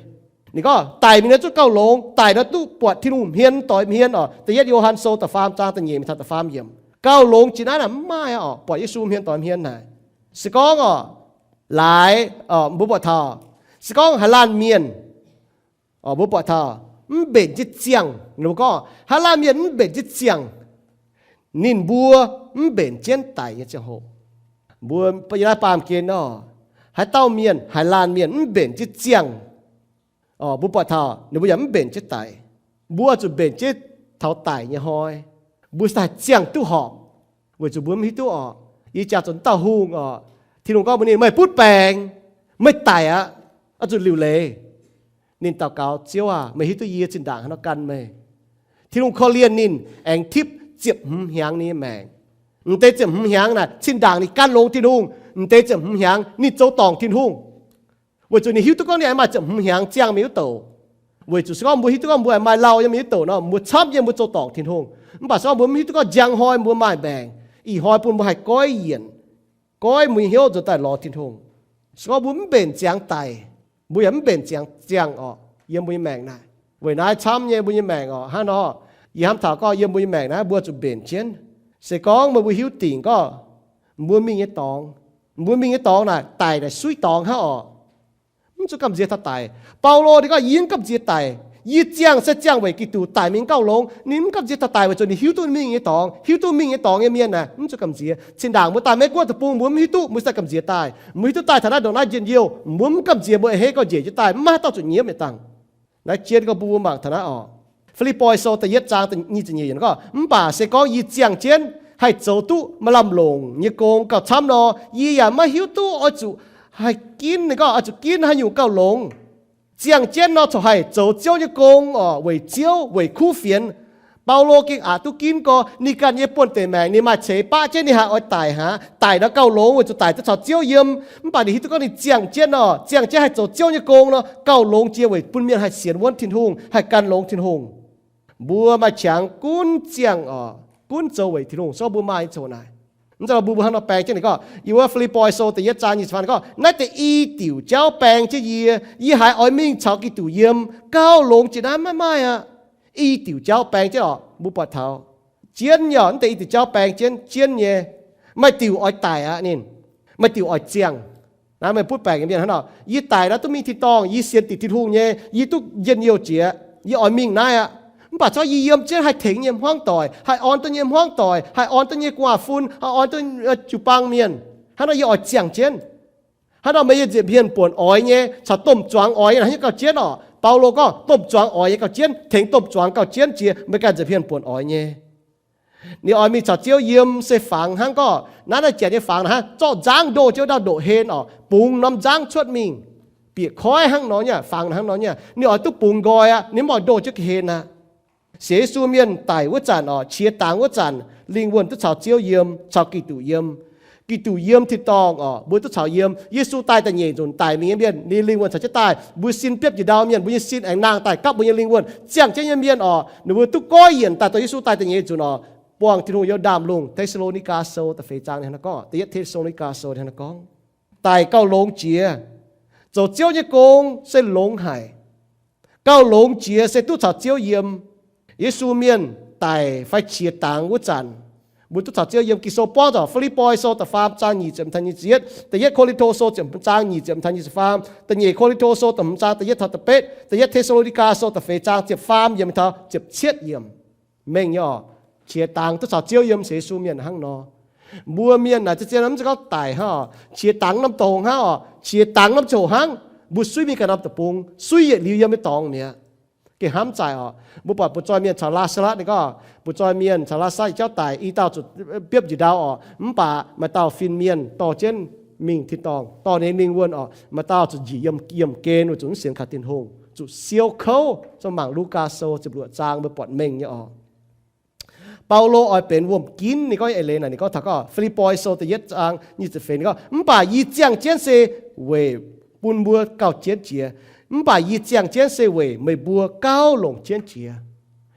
Ninh gorngv daic mingh nor duqv gauh longx, daic nor duqv buatc Tin-Hungh hmien doix hmien oc. Da'yietv Yo^han Sou da'faam zaang da'nyeic mingh taux da'faam yiemc. Gauh longx jiex naaiv naaic mv maaih oc, buatc Yesu hmien doix hmien naaic. Se gorngv oc, laaix, mbuo buatc taux, se gorngv haaix laanh mienh, mbuo buatc taux mv mbenc jienv ziangh, mbuo gorngv haaix laanh mienh mv mbenc jienv ziangh, ninh mbuo mv mbenc jienv daic nyei ziangh hoc. Mbuo yiem naaiv baamh gen nor, haaix dauh mienh, haaix laanh mienh mv mbenc jienv ziangh, mbuo buatc taux ninh mbuo yaac mv mbenc jienv daic. Mbuo zuqc mbenc jienv taux daic nyei hnoi, mbuo se haih ziangh duqv horpc, weic zuqc mbuo mv hiuv duqv oc. Yie jangx zuqc dauh hungh oc, Tin-Hungh gorngv mbuox ninh, meih butv baengc, meih daic aqv, oix zuqc liuc leiz. Ninh daux gaux, Ziouv aah, meih hiuv duqv yie zinh ndaangc haaix nor gan meih. Tin-Hungh korv-lienh ninh aengx tipv ziepc hmz hnyangx ninh nyei maengc. M'deix ziepc hmz hnyangx naaic zinh ndaangc ninh gan longx Tin-Hungh, m'deix ziepc hmz hnyangx ninh zoux dorngc Tin-Hungh. Weic zuqc ninh hiuv duqv gorngv ninh aengx maaih ziepc hmz hnyangx ziangh mingh wuov douc. Weic zuqc se gorngv mbuo hiuv duqv gorngv mbuo aengx maaih lauh yiem mingh wuov douc nor, mbuo camv yiem mbuo zoux dorngc Tin-Hungh. Mv baac se gorngv mbuo mv hiuv duqv gorngv njang hnoi mbuo maaih maengc, ih hnoi bun mbuo haih goiv yienc, goiv mbuo nyei hnyouv nzuonx daaih lorz Tin-Hungh. Se gorngv mbuo mv mbenc ziangx daic, mbuo yaac mv mbenc ziangx ziangh orqc, yiem mbuo nyei maengc naaic. Weic naaiv camv nyei mbuo nyei maengc orqc, hnangv nor, yie hnamv taux gorngv yiem mbuo nyei maengc naaiv mbuo zuqc mbenc jienv. Se gorngv meih mbuo hiuv dingc gorngv mbuo mingh nyei dorngx, mbuo mingh nyei dorngx naaic daic naaic suiv dorngx hnangv orqc. Mv zuqc gamh nziex taux daic. Baulo ninh gorngv, yie mv gamh nziex daic. Yie ziangh se ziangh weic Giduc, daic mingh gauh longx. Ninh mv gamh nziex taux daic weic zuqc ninh hiuv duqv mingh nyei dorngx. Hiuv duqv mingh nyei dorngx nyei mienh naaic mv zuqc gamh nziex. Zinh ndaangc mbuo daaih Meiv Guoqv deic-bung mbuo mv hiuv duqv, mbuo se gamh nziex daaih. Mbuo hiuv duqv daaih taux naaiv ndongc naaiv njien-youh, mbuo mv gamh nziex, mbuo a'hneiv gauh njiec jienv daaih, mv maaih haaix dauh zuqc nyiemv nyei dangh. Naaiv jien gorngv mbuo mangc taux naaiv orqc. Fi^lipv^poi Sou da'yietv zaang nyic ziepc nyeic yiemc gorngv, mv baac se gorngv yie ziangh jienv haih zoux duqv maaih lamh longc nyei gong gauh camv nor, yie yaac maiv hiuv duqv oix zuqc haih ginv, ninh gorngv oix zuqc ginv haaix nyungc gauh longx. Ziangh jienv nor corc haih zoux Ziouv nyei gong orqc, weic Ziouv, weic kuv fienx. Baulo gengh aqc duqv ginv gorx, ninh ganh nyei buonv-deic maengc ninh maaih ceix baqv jienv ninh haih oix daic hnangv. Daic nor gauh longx weic zuqc daic duqv caux Ziouv yiem. Mv baac ninh hiuv duqv gorngv ninh ziangh jienv nor, ziangh jienv haih zoux Ziouv nyei gong nor, gauh longx jiex weic bun mienh haih sienx wuonv Tin-Hungh, haih gan longx Tin-Hungh. Mbuo maaih qangx gunv ziangh orqc, gunv zoux weic Tin-Hungh, se gorngv mbuo maaih nyei ziangh hoc naaic. Mv zeiz mbuo, mbuo hnangv nor baeng jienv ninh gorngv, yiem wuov Fi^lipv^poi Sou da'yietv zaang nyic ziepc faam gorngv, naaiv deix i diuc jauv baeng jienv yie, yie haiz oix mingh caux Giduc yiem, gauh longx jiex naaiv maiv maaih aqv. I diuc jauv baeng jienv orqc, mbuo buatc taux jienv nyei orqc, mv deix i diuc jauv baeng jienv, jienv nyei. Maaih diuc oix daic aqv ninh, maaih diuc oix ziangh. Naaiv meih butv baengc nyei mienh hnangv nor, yie daic nor duqv mingh tin-dorngh, yie sienx dingc Tin-Hungh nyei, yie duqv njien-youh jiex, yie oix mingh naaiv aqv. Mv baac se gorngv yie yiem jienv haih tengx nyei hmuangv doic, haih orn duqv nyei hmuangv doic, haih orn duqv nyei gu'nguaaz-fun, haih orn duqv jiu-baang mienh. Hnangv nor yie oix ziangh jienv. Hnangv nor meih nyei nza'hmien buonc oix nyei caux domh zuangx oix nyei naaic haaix nyungc gauh jienv orqc? Baulo gorngv domh zuangx oix nyei gauh jienv, tengx domh zuangx gauh jienv jiex meih ganh nza'hmien buonc oix nyei. Ninh oix mingh caux Ziouv yiem se fangx hnangv gorngv naaiv, naaiv janx nyei fangx naaic hnangv zorqv nzangv ndoh jienv wuov dauh ndoqc-hlen orqc, bungx norm nzangv cuotv mingh, bieqc koiv hnangv nor nyei. Fangx hnangv nor nyei, ninh oix duqv bungx nqoi aqv, ninh mv oix ndoh jienv ga'hlen aqv. Sienx Yesu mienh daic wuov zanc orqc, qiex dangx wuov zanc, lingh wuonh duqv caux Ziouv yiem, caux Giduc yiem. Giduc yiem tin-dorngh orqc, mbuo duqv caux yiem. Yesu daaih da'nyeic nzunc daic mingh nyei mienh, ninh lingh wuonh caux jienv daaih. Mbuo sin biopv njiec ndau mienh, mbuo nyei sin aengx nangh daaih gapv mbuo nyei lingh wuonh. Ziangh jienv nyei mienh orqc, ninh mbuo duqv goiv yienc daaih dongh Yesu daaih da'nyeic nzunc orqc, buangh Tin-Hungh yiem ndaamv-lungh. Te^saa^lo^ni^gaa Sou da'feix zaang ninh hnangv nor gorngv, da'yietv Te^saa^lo^ni^gaa Sou ninh hnangv nor gorngv, daic gauh longx jiex, zoux Ziouv nyei gong se longx haic. Gauh longx jiex se duqv caux Ziouv yiem. Yesu mienh daic fai qiex dangx wuov zanc, mbuo duqv caux Ziouv yiem. Ging-Sou buangv zuqc Fi^lipv^poi Sou da'faam zaang nyic ziepc taux nyic ziepc yietv, da'yietv Ko^lin^to Sou ziepc hmz zaang nyic ziepc taux nyic ziepc faam, da'nyeic Ko^lin^to Sou da'hmz zaang da'yietv taux da'betv, da'yietv Te^saa^lo^ni^gaa Sou da'feix zaang ziepc faam yiemc taux ziepc cietv yiemc. Mengh nyei orqc, qiex dangx duqv caux Ziouv yiem sienx Yesu mienh hnangv nor. Mbuo mienh naaic zien-zien mv zeiz gorngv daic hnangv orqc, qiex dangx norm dongz hnangv orqc, qiex dangx norm ziangh hoc hnangv, mbuo suiv mingh ganh norm deic-bung, suiv yietc liuz yiem nyei dorngx mi'aqv. Gengh hnamv zaaic orqc, mbuo buatc butv-zoih mienh caux Laa^saa^latv ninh gorngv, butv-zoih mienh caux Laa^saa^latv yietc jauv daic, i dauh zuqc biopv njiec ndau orqc, mv baac maaih dauh fin-mienh dorh jienv mingh tin-dorngh, dorh ninh lingh wuonh orqc, maaih dauh zuqc njiec yiem yiemh gen weic zuqc mv sienx kaux Tin-Hungh, zuqc siou kouv, se mangc Lugaa Sou ziepc luoqc zaang mbuo buatc mengh nyei orqc. Baulo oix benx wuom-ginv, ninh gorngv nyei eix leiz naaic, ninh gorngv taux gorngv Fi^lipv^poi Sou da'yietv zaang nyic ziepc feix, ninh gorngv, mv baac yie ziangh jienv se weic bun mbuo gauh jienv jiex, mv baac yie ziangh jienv se weic meih mbuo gauh longc jienv jiex.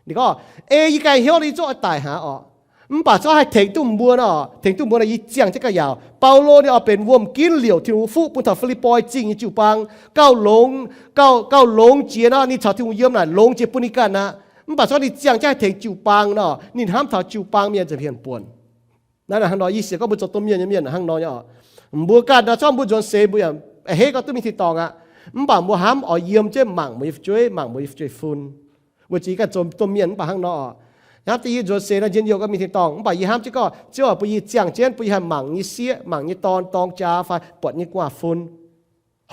Ninh gorngv, ei yie ganh hnyouv nor yie zungv oix daic hnangv orqc. Mv baac se gorngv haih tengx duqv mbuo nor, tengx duqv mbuo nor yie ziangh jienv gauh yaauc. Baulo ninh oix benx wuom-ginv liouc Tin-Hungh fuqv bun taux Fi^lipv^poi Zingh nyei jiu-baang. Gauh longx, gauh, gauh longx jiex nor, ninh caux Tin-Hungh yiem naaic longx jiex bun ninh ganh aqv. Mv baac se gorngv ninh ziangh jienv haih tengx jiu-baang nor, ninh hnamv taux jiu-baang mienh nza'hmien buonc. Naaiv hnangv nor, yie sienx gorngv mbuo zoux domh mienh nyei mienh hnangv nor nyei orqc. Mbuo ganh nor, se gorngv mbuo nzuonx seix mbuo yaac a'hneiv gorngv duqv mingh tin-dorngh aqv. Mv baac mbuo hnamv oix yiem jienv mangc mbuo nyei fu'jueiv, mangc mbuo nyei fu'jueiv-fun. Weic zuqc yie ganh zoux domh mienh mv baac hnangv nor orqc. Hnamv deix yie nzuonx seix nor njien-youh gorngv mingh tin-dorngh, mv baac yie hnamv jienv gorngv Ziouv oix bun yie ziangh jienv, bun yie haih mangc nyei sieqv, mangc nyei dorn dorng jaax fai buatc nyei gu'nguaaz-fun,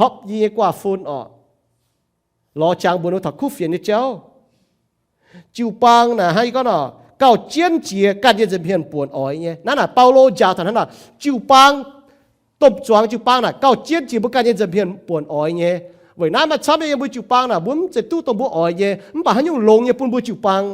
hopv yie nyei gu'nguaaz-fun orqc. Lorz qangx mbuox ninh taux kuv fienx nyei jauv. Jiu-baang naaic hnangv yie gorngv nor, gauh jienv jiex ganh nyei nza'hmien buonc oix nyei. Naaiv naaic Baulo njaaux taux hnangv naaic, jiu-baang, domh zuangx jiu-baang naaic gauh jienv jiex mbuo ganh nyei nza'hmien buonc oix nyei. Weic naaiv maaih camv nyei yiem mbuo jiu-baang naaic mbuo mv zeiz duqv dongh mbuo oix nyei, mv baac haaix nyungc longx nyei bun mbuo jiu-baang.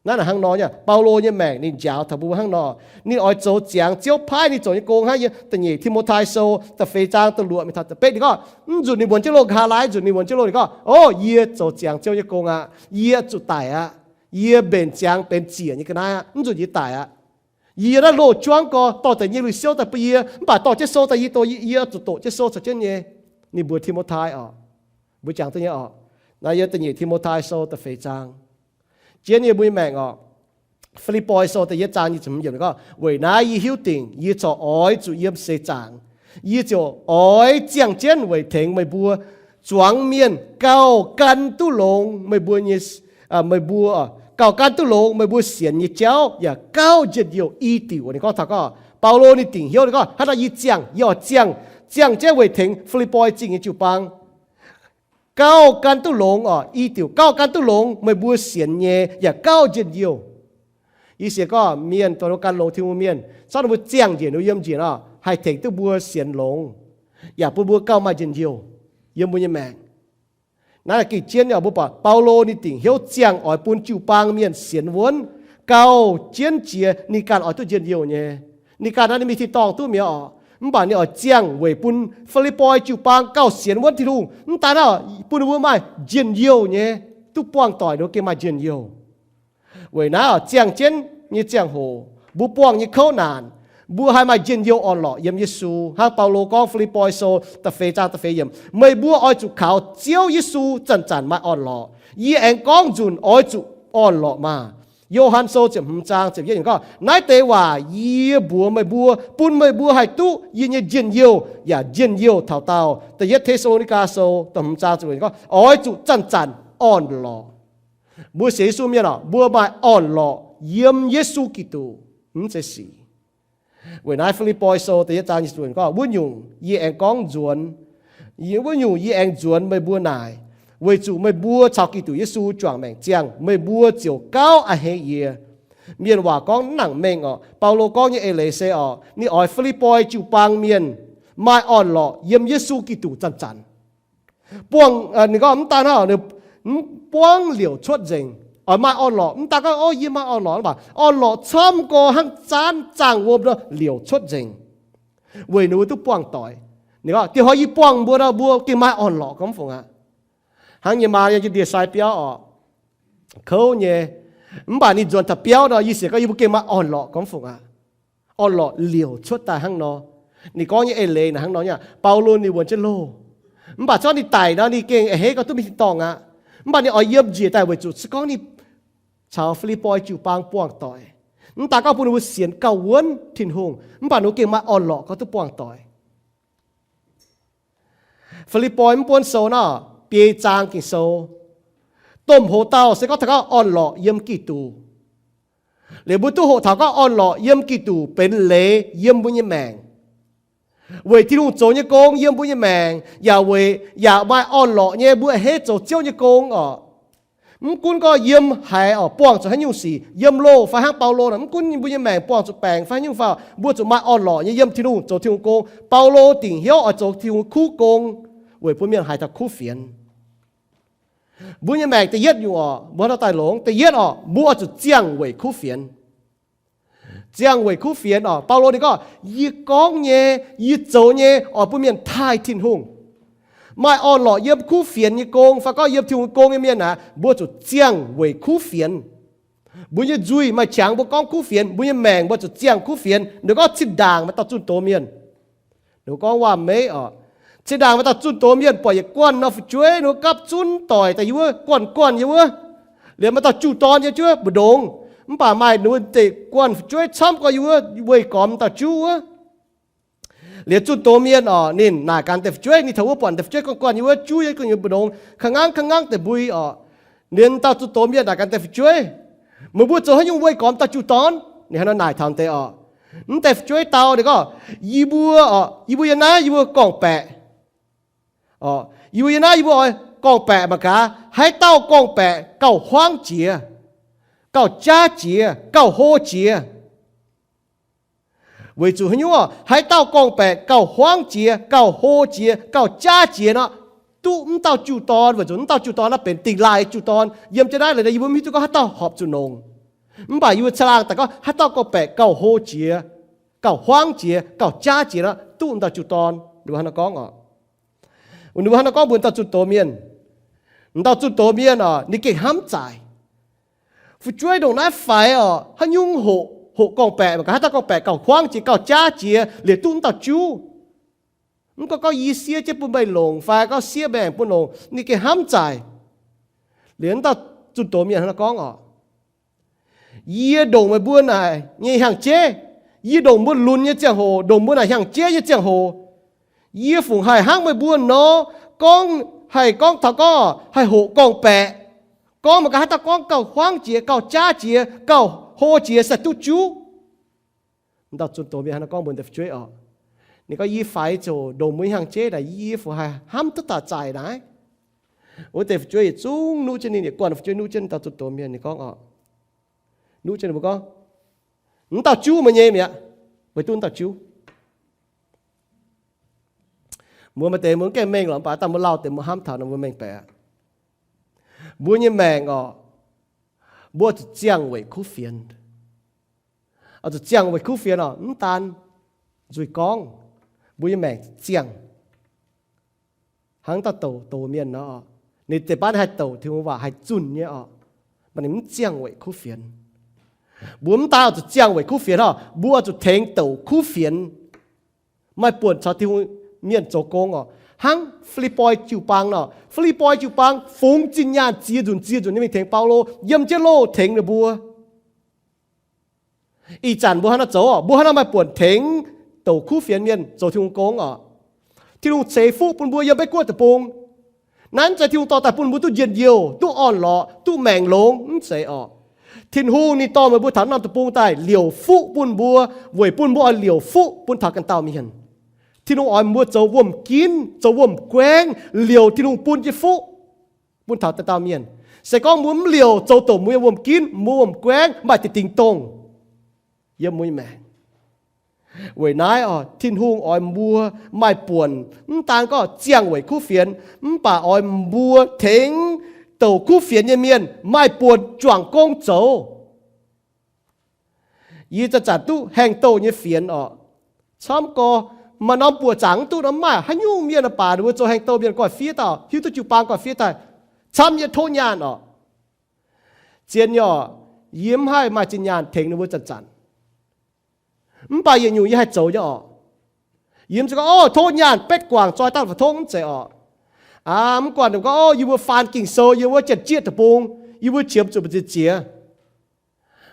Naaiv naaic hnangv nor nyei, Baulo nyei maengc ninh njaaux taux mbuo hnangv nor. Ninh oix zoux ziangx Ziouv paaiv ninh zoux nyei gong hnangv. Yiem da'nyeic Ti^mo^tai Sou da'feix zaang da'luoqc mingh taux da'betv ninh gorngv, mv nzunc ninh muonz jienv loh, nqa'haav laai nzunc ninh muonz jienv loh, ninh gorngv, O, yie zoux ziangx Ziouv nyei gong aqv. Yie zuqc daic aqv. Yie mbenc ziangx benx ziec nyei ga'naaiv aqv. Mv nzunc yie daic aqv. Yie naaiv loz-juangv gorx dorh deix nyei lui-siouv daaih bun yie, mv baac dorh jienv sou daaih yie, dorh yie zuqc doqc jienv sou caux jienv nyei. Ninh mbuox Ti^mo^tai oc. Mbuo jangx duqv nyei oc. Naaiv yiem da'nyeic Ti^mo^tai sou da'feix zaang. Jienv nyei mbuo nyei maengc oc. Fi^lipv^poi sou da'yietv zaang nyic ziepc hmz yiemc gorngv, weic naaiv yie hiuv dingc yie corc oix zuqc yiem seix zaangc. Yie ziouc oix ziangh jienv weic tengx meih mbuo zuangx mienh gauh gan duqv longx meih mbuo nyei, meih mbuo, gauh gan duqv longx meih mbuo sienx nyei jauv yaac gauh njien-youh i diuc. Ninh gorngv taux gorngv Baulo ninh dingc hnyouv ninh gorngv, hnangv naaiv yie ziangh, yie oix ziangh, ziangh jienv weic tengx Fi^lipv^poi Zingh nyei jiu-baang gauh gan duqv longx oc, i diuc gauh gan duqv longx meih mbuo sienx nyei yaac gauh njien-youh. Yie sienx gorngv mienh dongh gan longx Tin-Hungh mienh, zorqv ninh mbuo ziangh njiec, ninh mbuo yiem njiec oc, haih tengx duqv mbuo sienx longx, yaac bun mbuo gauh maaih njien-youh yiem mbuo nyei maengc. Naaiv gengh jienv oc, mbuo buatc Baulo ninh dingc hnyouv ziangh oix bun jiu-baang mienh sienx wuonv gauh jienv jiex ninh ganh oix duqv njien-youh nyei. Ninh ganh naaiv ninh mingh tin-dorngh duqv mi'aqv oc, mv baac ninh oix ziangh weic bun Fi^lipv^poi jiu-baang gauh sienx wuonv Tin-Hungh, mv daan naaiv bun ninh mbuo maaih njien-youh nyei, duqv buangh doic ninh mbuo gengh maaih njien-youh. Weic naaiv oc, ziangh jienv nyei ziangh hoc, mbuo buangh nyei kouv naanc, mbuo haih maaih njien-youh orn-lorqc yiem Yesu. Hnangv Baulo gorngv Fi^lipv^poi sou da'feix zaang da'feix yiemc, meih mbuo oix zuqc kaux Ziouv Yesu zanc-zanc maaih orn-lorqc. Yie aengx gorngv nzunc oix zuqc orn-lorqc maah! Yo^han sou ziepc hmz zaang ziepc yietv yiemc gorngv, naaiv deix waac yie mbuox meih mbuo bun meih mbuo haih duqv yie nyei njien-youh yaac njien-youh taux daauh. Da'yietv Te^saa^lo^ni^gaa sou da'hmz zaang ziepc gorngv, oix zuqc zanc-zanc orn-lorqc. Mbuo sienx Yesu mienh oc, mbuo maaih orn-lorqc yiem Yesu Giduc, mv zeiz sic. Weic naaiv Fi^lipv^poi sou da'yietv zaang nyic ziepc gorngv, wuov nyungc yie aengx gorngv nzuonx, wuov nyungc yie aengx nzuonx meih mbuo naaic, weic zuqc meih mbuo caux Giduc Yesu juangc maengc ziangh, meih mbuo ziouc gauh a'hneiv yie. Mienh waac gorngv mv nangc mengh oc. Baulo gorngv nyei eix leiz se oc, ninh oix Fi^lipv^poi jiu-baang mienh maaih orn-lorqc yiem Yesu Giduc zanc-zanc. Buangh, ninh gorngv mv daan hnangv, mv buangv liouc cuotv nzengc. Oix maaih orn-lorqc, mv daan gorngv, o, yie maaih orn-lorqc, mv baac orn-lorqc camv gorx hnangv zaanv zaangh wuom nor liouc cuotv nzengc, weic ninh mbuo duqv buangh doic. Ninh gorngv, dieh hnoi yie buangh mbuo nor, mbuo gengh maaih orn-lorqc gorngv fungc aqv. Hnangv nyei maa yiem ndie-sai biauv oc, kouv nyei. Mv baac ninh nzuonx taux biauv nor, yie sienx gorngv yie mbuo gengh maaih orn-lorqc gorngv fungc aqv. Orn-lorqc liouc cuotv daaih hnangv nor. Ninh gorngv nyei eix leiz naaic hnangv nor nyei. Baulo ninh wuonx jienv loh, mv baac zorqv ninh daic nor, ninh gengh a'hneiv gorngv duqv mingh tin-dorngh aqv. Mv baac ninh oix yiem njiec daaih weic zuqc se gorngv ninh caux Fi^lipv^poi jiu-baang buangh doic, mv daan gorngv bun ninh mbuo sienx gauh wuonv Tin-Hungh, mv baac ninh mbuo gengh maaih orn-lorqc gorngv duqv buangh doic. Fi^lipv^poi mv buonv sou nor, biei zaang Ging-Sou, domh hoz dauh se gorngv taux gorngv orn-lorqc yiem Giduc. Liuz mbuo duqv hoqc taux gorngv orn-lorqc yiem Giduc benx leiz yiem mbuo nyei maengc, weic Tin-Hungh zoux nyei gong yiem mbuo nyei maengc, yaac weic yaac maaih orn-lorqc nyei mbuo a'hneiv zoux Ziouv nyei gong oc. Mv gunv gorngv yiem haaix oc, buangh zuqc haaix nyungc sic, yiem loh fai hnangv Baulo nor, mv gunv mbuo nyei maengc buangh zuqc baengc fai haaix nyungc fai, mbuo zuqc maaih orn-lorqc nyei yiem Tin-Hungh zoux Tin-Hungh gong. Baulo dingc hnyouv oix zoux Tin-Hungh kuv gong weic bun mienh haiz taux kuv fienx. Mbuo nyei maengc da'yietv nyungc oc, mbuo hnangv nor daaih longx. Da'yietv oc, mbuo oix zuqc ziangh weic kuv fienx. Ziangh weic kuv fienx oc. Baulo ninh gorngv, yie gorngv nyei, yie zoux nyei oix bun mienh taaih Tin-Hungh. Maaih orn-lorqc yiem kuv fienx nyei gong fai gorngv yiem Tin-Hungh gong nyei mienh aqv, mbuo zuqc ziangh weic kuv fienx. Mbuo nyei nzuih maaih qangx mbuo gorngv kuv fienx, mbuo nyei maengc mbuo zuqc ziangh kuv fienx. Ninh gorngv zinh ndaangc maaih dauh zunh doz mienh, ninh gorngv waac-meiv oc, zinh ndaangc maaih dauh zunh doz mienh buatc yietc guanh nor fu'jueiv ninh gapv zunv doic daaih yiem wuov, guanh guanh yiem wuov. Liuz maaih dauh juv-dorn yiem jienv wuov mbu'ndongx. Mv baac maaih ninh mbuo deix guanh fu'jueiv camv gorx yiem wuov weih gormx dauh juv wuov. Liuz zunh doz mienh oc, ninh naaic gaax deix fu'jueiv, ninh taux wuov buatc deix fu'jueiv guanh guanh yiem wuov, juv yiem guanh yiem mbu'ndongx, ka'ngaangv ka'ngaangv deix mbui oc. Liuz dauh zunh doz mienh naaic gaax deix fu'jueiv, meih mbuo zoux haaix nyungc weih gormx dauh juv-dorn? Ninh hnangv nor naaic taux deix oc. Mv deix fu'jueiv dau ninh gorngv, yie mbuo oc, yie mbuo yiem naaiv yie mbuo gorngv-baeqc. Yie mbuo yiem naaiv yie mbuo oix gorngv-baeqc mangc gaax, haaix dauh gorngv-baeqc gauh huaangv jiex, gauh jaav jiex, gauh hlo jiex. Weic zuqc haaix nyungc oc, haaix dauh gorngv-baeqc gauh huaangv jiex, gauh hlo jiex, gauh jaav jiex nor, duqv mv dauh juv-dorn, weic zuqc mv dauh juv-dorn naaiv benx dingh laaih juv-dorn. Yiem jienv naaiv liuz yie mbuo mv hiuv duqv gorngv haaix dauh horpc zuqc longc. Mv baac yie mbuo caangh laangh daaih gorngv haaix dauh gorngv-baeqc gauh hlo jiex, gauh huaangv jiex, gauh jaav jiex nor, duqv mv dauh juv-dorn. Ninh mbuo hnangv nor gorngv oc. Ninh mbuo hnangv nor gorngv mbuox dauh zunh doz mienh. Dauh zunh doz mienh oc, ninh gengh hnamv zaic, fu'jueiv ndongc naaiv faix oc, haaix nyungc hoqc hoqc gorngv-baeqc, mangc gaax haaix dauh gorngv-baeqc gauh huaangv jiex, gauh jaav jiex, liuz duqv wuov dauh juv. Mv gorngv gorngv yie siev jienv bun meih longc fai gorngv siev maengc bun longc, ninh gengh hnamv zaaic. Liuz wuov dauh zunh doz mienh hnangv naaiv gorngv oc, yie ndongc meih mbuo naaic nyei hnyangx-jeiv, yie ndongc mbuo lunx nyei ziangh hoc, ndongc mbuo naaic hnyangx-jeiv nyei ziangh hoc, yie fungc haih hnangv meih mbuo nor, gorngv haih gorngv taux gorngv haih hoqc gorngv-baeqc, gorngv mangc gaax haaix dauh gorngv gauh huaangv jiex, gauh jaav jiex, gauh hlo jiex, se duqv juv. Dauh zunh doz mienh hnangv naaiv gorngv mbuox deix fu'jueiv oc. Ninh gorngv, yie faix ziouc ndongc mbuo hnyangx-jeiv naaic, yie fungc haih hnamv duqv daaih zaaic naaiv. Wuov deix fu'jueiv yietc zungv nuqv jienv ninh, yietc guanh fu'jueiv nuqv jienv dauh zunh doz mienh, ninh gorngv oc, nuqv jienv ninh mbuo gorngv, wuov dauh juv meih nyei mi'aqv. Weic duqv wuov dauh juv, mbuo maaih deix mbuo mv gaengh mengh lorqc, mv baac daaih mbuo lauh deix mbuo hnamv taux nor mbuo mengh baeqc. Mbuo nyei maengc oc, mbuo zuqc ziangh weic kuv fienx. Oix zuqc ziangh weic kuv fienx oc, mv daan nzuih gorngv, mbuo nyei maengc ziangh. Hnangv dauh douc, douc mienh nor, ninh deix baav haih douc Tin-Hungh waac haih zunh nyei oc, mv baac ninh mv ziangh weic kuv fienx. Mbuo mv daan oix zuqc ziangh weic kuv fienx oc, mbuo oix zuqc tengx douc kuv fienx, maaih buonc caux Tin-Hungh mienh zoux gong oc. Hnangv Fi^lipv^poi jiu-baang nor, Fi^lipv^poi jiu-baang fungx zinh nyaanh ziex nzunc ziex nzunc nyei mingh tengx Baulo, yiem jienv loh tengx ninh mbuo. Ih zanc mbuo hnangv naaiv zoux oc, mbuo hnangv naaiv maaih buonc tengx douc kuv fienx mienh zoux Tin-Hungh gong oc. Tin-Hungh ceix fuqv bun mbuo yiem Meiv Guoqv deic-bung. Naaiv mv zeiz Tin-Hungh dorh daaih bun mbuo duqv njien-youh, duqv orn-lorqc, duqv maengc longx, mv zeiz oc. Tin-Hungh ninh dorh meih mbuo taux norm deic-bung daaih liouc fuqv bun mbuo, weic bun mbuo oix liouc fuqv bun taux ganh dauh mienh. Tin-Hungh oix mbuo zoux wuom-ginv, zoux wuom-guaengv, liouc Tin-Hungh bun nyei fuqv bun taux dauh dauh mienh. Se gorngv mbuo mv liouc, zoux douc mbuo nyei wuom-ginv, mbuo wuom-guaengv maaih deix dingc dongh yiem mbuo nyei maengc. Weic naaiv oc, Tin-Hungh oix mbuo maaih buonc, mv daan gorngv ziangh weic kuv fienx, mv baac oix mbuo tengx douc kuv fienx nyei mienh maaih buonc juangc gong zoux. Yie zanc-zanc duqv haengh douh nyei fienx oc. Camv gorx, maaih norm buoqc zaangc mv duqv nor, mv maaih haaix nyungc mienh baac ninh mbuo zoux haengh douh mienh goiv fiev dauh, hiuv duqv jiu-baang goiv fiev daaih, camv yietc tov nyaanh oc. Zien nyei oc, yie mv haih maaih zinh nyaanh tengx ninh mbuo zanc-zanc. Mv baac yietc nyungc yie haih zoux nyei oc. Yie mv zeiz gorngv, o, tov nyaanh betv guangc zoi daaih fai tov, mv zeiz oc. Aa, mv guanh gorngv, o, yie mbuo faan Ging-Sou, yie mbuo Janx-Jieqv Deic-Bung, yie mbuo qiemx zuqc mbu'ziex ziex.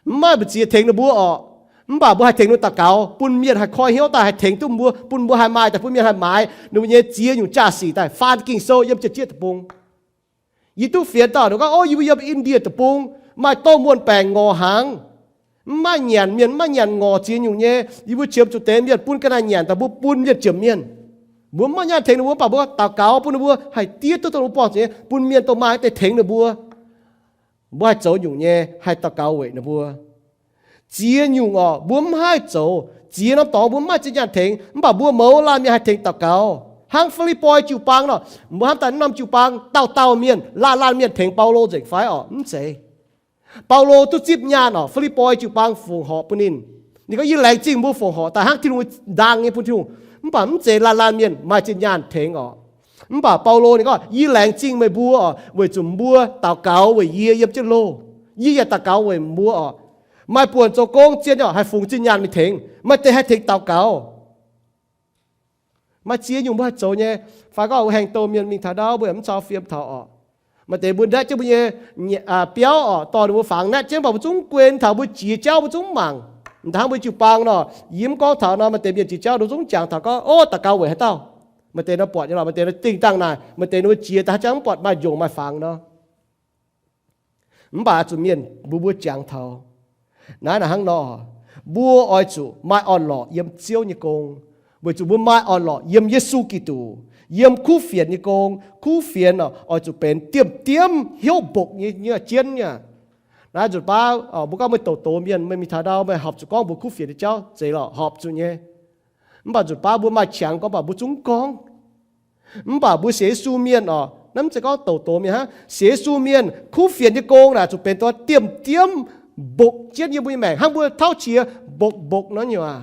Mv maaih mbu'ziex tengx ninh mbuo oc. Mv baac mbuo haih tengx ninh daux gaux, bun mienh haih koi hnyouv daaih haih tengx duqv mbuo, bun mbuo haih maaih daaih, bun mienh haih maaiz ninh mbuo nyei ziex nyungc jaa-sic daaih faan Ging-Sou yiem Janx-Jieqv Deic-Bung. Yie duqv fienx dauh ninh gorngv, o, yie mbuo yiem Indie Deic-Bung maaih domh muonh baengc ngorc hnaangx, mv maaih nyanc, mienh mv maaih nyanc, ngorc ziex nyungc nyei. Yie mbuo qiemx zuqc deix mienh bun ga'naaiv nyanc daaih mbuo bun mienh ziepc mienh. Mbuo mv maaih nyaanh tengx ninh mbuo, mv baac mbuo daux gaux bun ninh mbuo haih diev duqv dongh mbuo buangh zuqc nyei, bun mienh dongh maaih deix tengx ninh mbuo. Mbuo haih zoux nyungc nyei, haih daux gaux weic ninh mbuo. Ziex nyungc oc, mbuo mv haih zoux. Ziex norm dorngx mbuo mv maaih zinh nyaanh tengx, mv baac mbuo mouz laanh mienh haih tengx daux gaux. Hnangv Fi^lipv^poi jiu-baang nor, mbuo hnamv daaih norm jiu-baang dauh dauh mienh, laanh laanh mienh tengx Baulo nzengc fai oc? Mv zeiz. Baulo duqv zipv nyaanh oc, Fi^lipv^poi jiu-baang fungc horc bun ninh. Ninh gorngv, yie laengz zingh mbuo fungc horc daaih hnangv Tin-Hungh ndaang nyei bun Tin-Hungh. Mv baac mv zeiz laanh laanh mienh maaih zinh nyaanh tengx oc. Mv baac Baulo ninh gorngv, yie laengz zingh meih mbuo oc, weic zuqc mbuo daux gaux weic yie yiem jienv loh. Yie yaac daux gaux weic mbuo oc. Maaih buonc zoux gong zien oc, haih fungx zinh nyaanh mingh tengx, maaih deix haih tengx daux gaux. Maaih ziex nyungc mbuo haih zoux nyei. Fai gorngv haengh douh mienh mingh taux ndau, mbuo yaac mv cau fiem taux oc. Maaih deix mbuo naetv jienv mbuo nyei biauv oc, dorh ninh mbuo fangx naetv jienv, mv baac mbuo zungv guei taux, mbuo jiex jauv mbuo zungv mangc. M'daaih hnangv mbuo jiu-baang nor, yie mv gorngv taux nor, maaih deix mienh jiex jauv ninh zungv jangx taux gorngv, o, daux gaux weic haaix dauh. Maaih deix nor buatc nyei lorqc, maaih deix nor dingh dangh naaic, maaih deix nor mbuo jiex daaih haaix jangx mv buatc maaih njongc maaih fangx nor. Mv baac zuqc mienh mbuo, mbuo jangx taux. Naaiv naaic hnangv nor, mbuo oix zuqc maaih orn-lorqc yiem Ziouv nyei gong, weic zuqc mbuo maaih orn-lorqc yiem Yesu Giduc, yiem kuv fienx nyei gong. Kuv fienx oix zuqc benx diemv-diemv hnyouv mbokc nyei, nyei jienv nyei. Naaiv nzunc baav mbuo gorngv meih douc doz mienh, meih mingh taux ndau meih horpc zuqc gorngv mbuox kuv fienx nyei jauv, zeiz lorqc, horpc zuqc nyei. Mv baac nzunc baav mbuo maaih qangx gorngv, mv baac mbuo zungv mv gorngv. Mv baac mbuo sienx Yesu mienh oc, naaiv mv zeiz gorngv douc doz mienh hnangv. Sienx Yesu mienh kuv fienx nyei gong naaic zuqc benx dongh diemv-diemv mbokc jienv yiem mbuo nyei maengc hnangv mbuo tauv qiex mbokc mbokc nor nyei aac.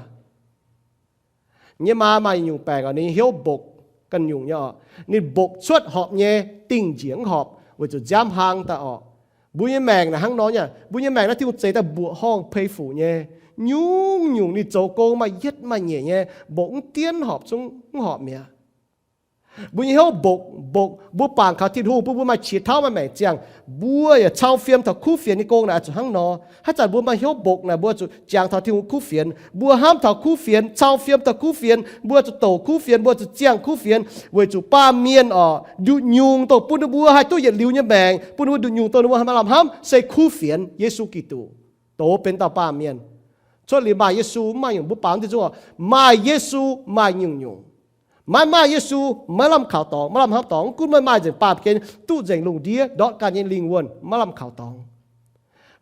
Nyei maa maaih nyungc baengc oc, ninh hnyouv mbokc ganh nyungc nyei oc. Ninh mbokc cuotv horpc nyei, dingh njiec mv horpc weic zuqc nziaamv hlang daaih oc. Mbuo nyei maengc naaic hnangv nor nyei. Mbuo nyei maengc naaiv Tin-Hungh zeix daaih mbuoqc horngh pei fuc nyei. Nyungc-nyungc ninh zoux gong maaih yietv maaih nyeic nyei, mbuo mv dienv horpc zungv mv horpc mi'aqv. Mbuo nyei hnyouv mbokc mbokc, mbuo bangc kaux Tin-Hungh bun mbuo maaih qiex tauv maaih maengc ziangh, mbuo yaac cau fiem taux kuv fienx nyei gong naaic oix zuqc hnangv nor. Haaix zanc mbuo maaih hnyouv mbokc naaic, mbuo zuqc jangx taux Tin-Hungh kuv fienx. Mbuo hnamv taux kuv fienx, cau fiem taux kuv fienx, mbuo zuqc douc kuv fienx, mbuo zuqc ziangh kuv fienx, weic zuqc baamh mienh oc, nduqc nyungc dongh bun ninh mbuo haih duqv yietc liuz nyei maengc, bun ninh mbuo nduqc nyungc dongh ninh mbuo haih maaih lamh hnamv se kuv fienx Yesu Giduc, doz benx dauh baamh mienh. Cuotv liuz maaih Yesu mv maaih nyungc. Mbuo bangc diuh zungv oc, maaih Yesu maaih nyungc-nyungc. Maiv maaih Yesu maiv lamh kaux dorngx, maiv lamh hnamv dorngx. Mv gunv meih maaih nzengc baamh gen, duqv nzengc lungh ndiev, ndortv ganh nyei lingh wuonh, maiv lamh kaux dorngx.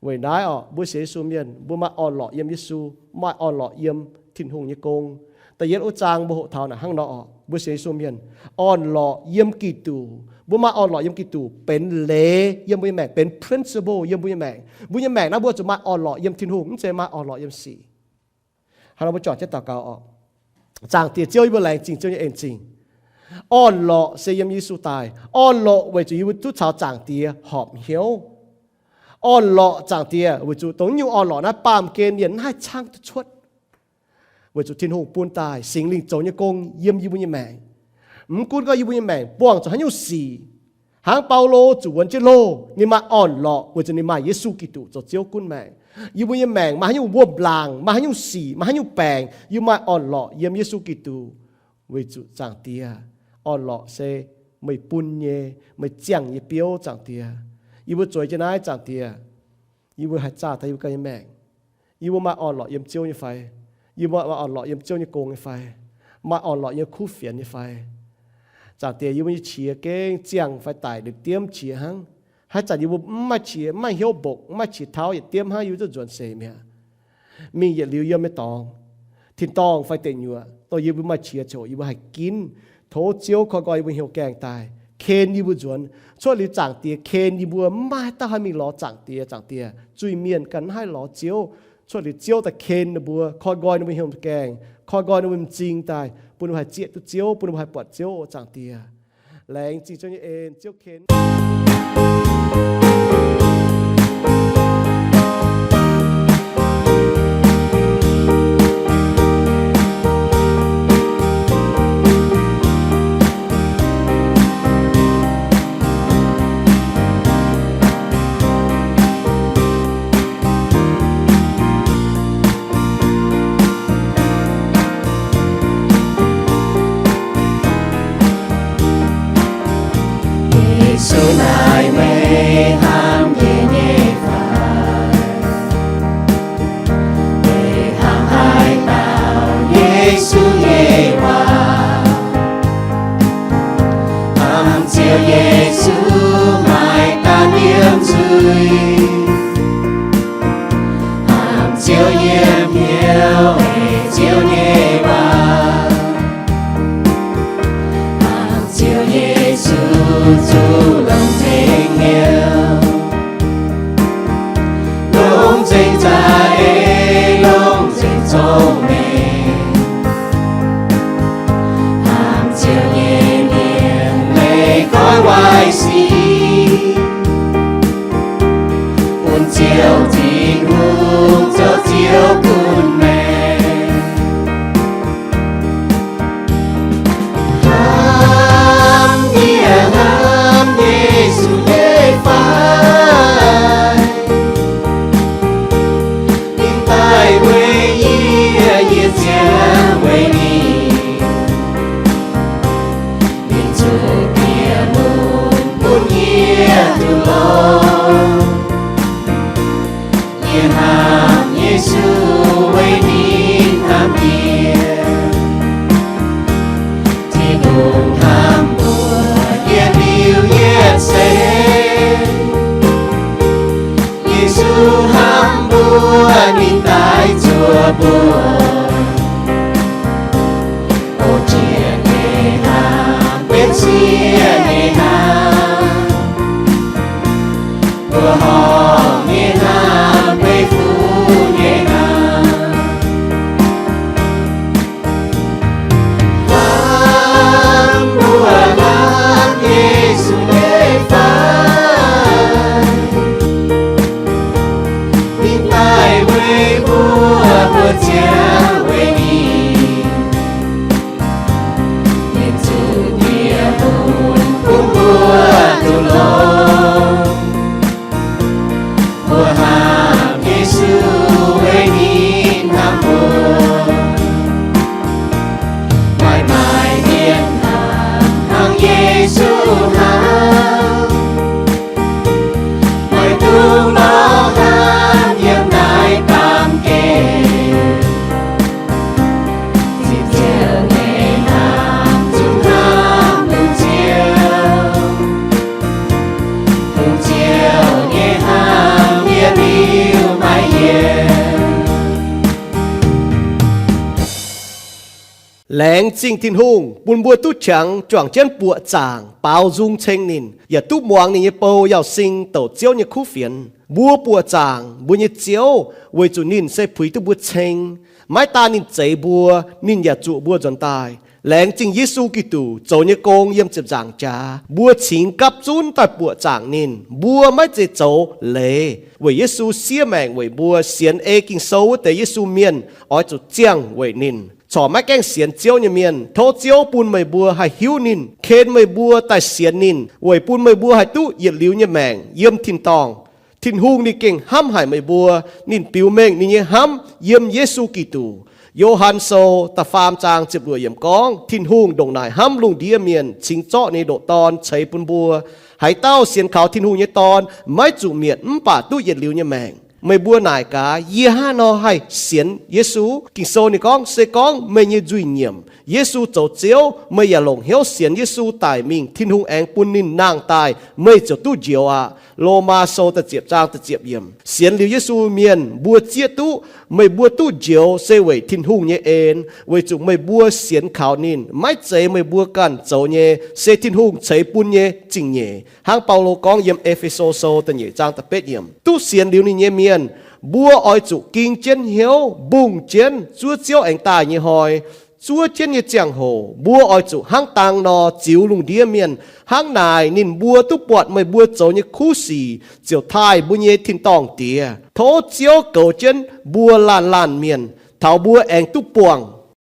Weic naaiv oc, mbuo sienx Yesu mienh mbuo maaih orn-lorqc yiem Yesu, maaih orn-lorqc yiem Tin-Hungh nyei gong. Da'yietv wuov zaang mbuo hoqc taux naaic hnangv nor oc, mbuo sienx Yesu mienh orn-lorqc yiem Giduc. Mbuo maaih orn-lorqc yiem Giduc benx leiz yiem mbuo nyei maengc, benx principle yiem mbuo nyei maengc. Mbuo nyei maengc naaiv mbuo zuqc maaih orn-lorqc yiem Tin-Hungh, mv zeiz maaih orn-lorqc yiem sic. Hnangv nor mbuo juangc jienv daux gaux oc. Zaangc Diex Ziouv, yie mbuo laengz zingh Ziouv nyei en-zingh. Orn-lorqc se yiem Yesu daaih. Orn-lorqc weic zuqc yie mbuo duqv caux Zaangc Diex horpc hnyouv. Orn-lorqc Zaangc Diex weic zuqc dongh nyungc orn-lorqc naaiv baamh gen mienh mv haih caangv duqv cuotv. Weic zuqc Tin-Hungh bun daaih Singx Lingh zoux nyei gong yiem yie mbuo nyei maengc. Mv gunv gorngv yie mbuo nyei maengc buangh zuqc haaix nyungc sic, hnangv Baulo zuqc wuonx jienv loh, ninh maaih orn-lorqc weic zuqc ninh maaih Yesu Giduc zoux Ziouv gunv maengc. Yie mbuo nyei maengc maaih haaix nyungc wuom-laangc, maaih haaix nyungc sic, maaih haaix nyungc baengc, yie maaih orn-lorqc yiem Yesu Giduc. Weic zuqc Zaangc Diex, orn-lorqc se meih bun nyei, meih ziangh nyei biouv, Zaangc Diex. Yie mbuo zueiz jienv naaiv, Zaangc Diex, yie mbuo haih zaah taux yie mbuo ganh nyei maengc. Yie mbuo maaih orn-lorqc yiem Ziouv nyei fai? Yie mbuo maaih orn-lorqc yiem Ziouv nyei gong nyei fai? Maaih orn-lorqc yiem kuv fienx nyei fai? Zaangc Diex, yie mbuo nyei qiex gengh ziangh fai daic liuz diemv qiex hnangv. Haaix zanc yie mbuo mv maaih qiex, mv maaih hnyouv mbokc, mv maaih qiex tauv, yietc diemv hnangv yie mbuo zuqc nzuonx seix mi'aqv. Mingh yietc liuz yiem nyei dorngx, tin-dorngh fai deic nyuoqc, dongh yie mbuo maaih qiex coc, yie mbuo haih ginv. Tov Ziouv koi nqoi yie mbuo hnyouv gaengh daaih, ken yie mbuo nzuonx. Cuotv liuz Zaangc Diex ken yie mbuo, mv maaih dauh haih mingh lorz Zaangc Diex. Zaangc Diex, zuiz-mienh ganh mv haih lorz Ziouv. Cuotv liuz Ziouv daaih ken ninh mbuo, koi nqoi ninh mbuo hnyouv gaengh, koi nqoi ninh mbuo m'zing daaih, bun ninh mbuo haih zieqv duqv Ziouv, bun ninh mbuo haih buatc Ziouv. Zaangc Diex, laengz zingh Ziouv nyei en, Ziouv ken. Yesu naaic meih hnamv yie nyei fai? Meih hnangv haaix dauh Yesu nyei waac? Hnamv Ziouv Yesu maaih daaih yiem nzuih. Hnamv Ziouv yiem hnyouv ei Ziouv nyei waac. Hnamv Ziouv Yesu zuqc longc nzengc hnyouv, longc nzengc za'eix, longc nzengc cong-mengh. Hnamv Ziouv nyei mienh maiv goiv waaic sic, bun Ziouv Tin-Hungh zoux Ziouv gunv maengc. Hnamv yie, hnamv Yesu nyei fai? Ninh daaih weic yie, yie ziangh weic ninh. Ninh zuqc bieqc mun bun yie duqv longx. Yie hnamv Yesu weic ninh hnamv yie. Tin-Hungh hnamv mbuo yietc liuz yietc seix. Yesu hnamv mbuo, ninh daaih zuov mbuo. O, jiex nyei hnamv, benx sieqv nyei hnamv, mbuo horpc nyei hnamv, benx fuqv nyei hnamv. Hnamv Ziouv weic ninh, ninh zuqc ndie-hungh bun mbuo duqv longx. Mbuo hnamv Yesu weic ninh hnamv mbuo. Maaih maaih mienh hnangv Yesu hnamv. Meih duqv lorz hnamv yiem naaiv baamh gen. Ziouv nyei hnamv zuqc hnamv bun Ziouv. Bun Ziouv nyei hnamv yiem liuz maiv yienc. Laengz zingh Tin-Hungh bun mbuo duqv qangx juangc jienv buoqc zaangc baaux nzung ceng ninh, yaac duqv muangx ninh nyei bou Yauz Sing douc Ziouv nyei kuv fienx. Mbuo buoqc zaangc mbuo nyei Ziouv weic zuqc ninh se puix duqv mbuo ceng. Maiv daan ninh zeix mbuo, ninh yaac zuqc mbuo nzuonx daaih. Laengz zingh Yesu Giduc zoux nyei gong yiem ziepc nzaangc jaax, mbuo cingx gapv zunv daaih buoqc zaangc ninh. Mbuo maiv zeiz zoux leiz weic Yesu siev maengc weic mbuo. Sienx ei Ging-Sou wuov deix Yesu mienh oix zuqc ziangh weic ninh. Corc maiv gaengh sienx Ziouv nyei mienh, tov Ziouv bun meih mbuo haih hiuv ninh, ken meih mbuo daaih sienx ninh, weic bun meih mbuo haih duqv yietc liuz nyei maengc yiem tin-dorngh. Tin-Hungh ninh gengh hnamv haic meih mbuo. Ninh biux mengh ninh nyei hnamv yiem Yesu Giduc. Yo^han Sou da'faam zaang ziepc luoqc yiemc gorngv, Tin-Hungh ndongc naaic hnamv lungh ndiev mienh, cingx zorqv ninh nyei ndoqc Dorn ceix bun mbuo. Haaix dauh sienx kaux Tin-Hungh nyei Dorn maiv zuqc mietc mv baac duqv yietc liuz nyei maengc. Meih mbuo naaic gaax, yie hnangv haaix nor haih sienx Yesu? Ging-Sou ninh gorngv, se gorngv meih nyei nzuih nyiemc, Yesu zoux Ziouv, meih yaac longc hnyouv sienx Yesu daic mingh, Tin-Hungh aengx bun ninh nangh daaih, meih ziouc duqv njoux aqv. Lomaa Sou da'ziepc zaang da'ziepc yiemc. Sienx liuz Yesu mienh mbuo zieqv duqv, meih mbuo duqv njoux se weic Tin-Hungh nyei en, weic zuqc meih mbuo sienx kaux ninh. Maiv zeiz meih mbuo ganh zoux nyei, se Tin-Hungh ceix bun nyei zingh nyeic. Hnangv Baulo gorngv yiem E^fe^so Sou da'nyeic zaang da'betv yiemc. Duqv sienx liuz ninh nyei mienh, mbuo oix zuqc ging jienv hnyouv, mbungh jienv zuov Ziouv aengx daaih nyei hnoi. Zuov jienv nyei ziangh hoc mbuo oix zuqc hnangv dang nor ziux lungh ndiev mienh. Hnangv naaic ninh mbuo duqv buatc meih mbuo zoux nyei kuv sic ziouc taaih mbuo nyei tin-dorngh Diex. Tov Ziouv goux jienv mbuo laanh laanh mienh, taux mbuo aengx duqv buangh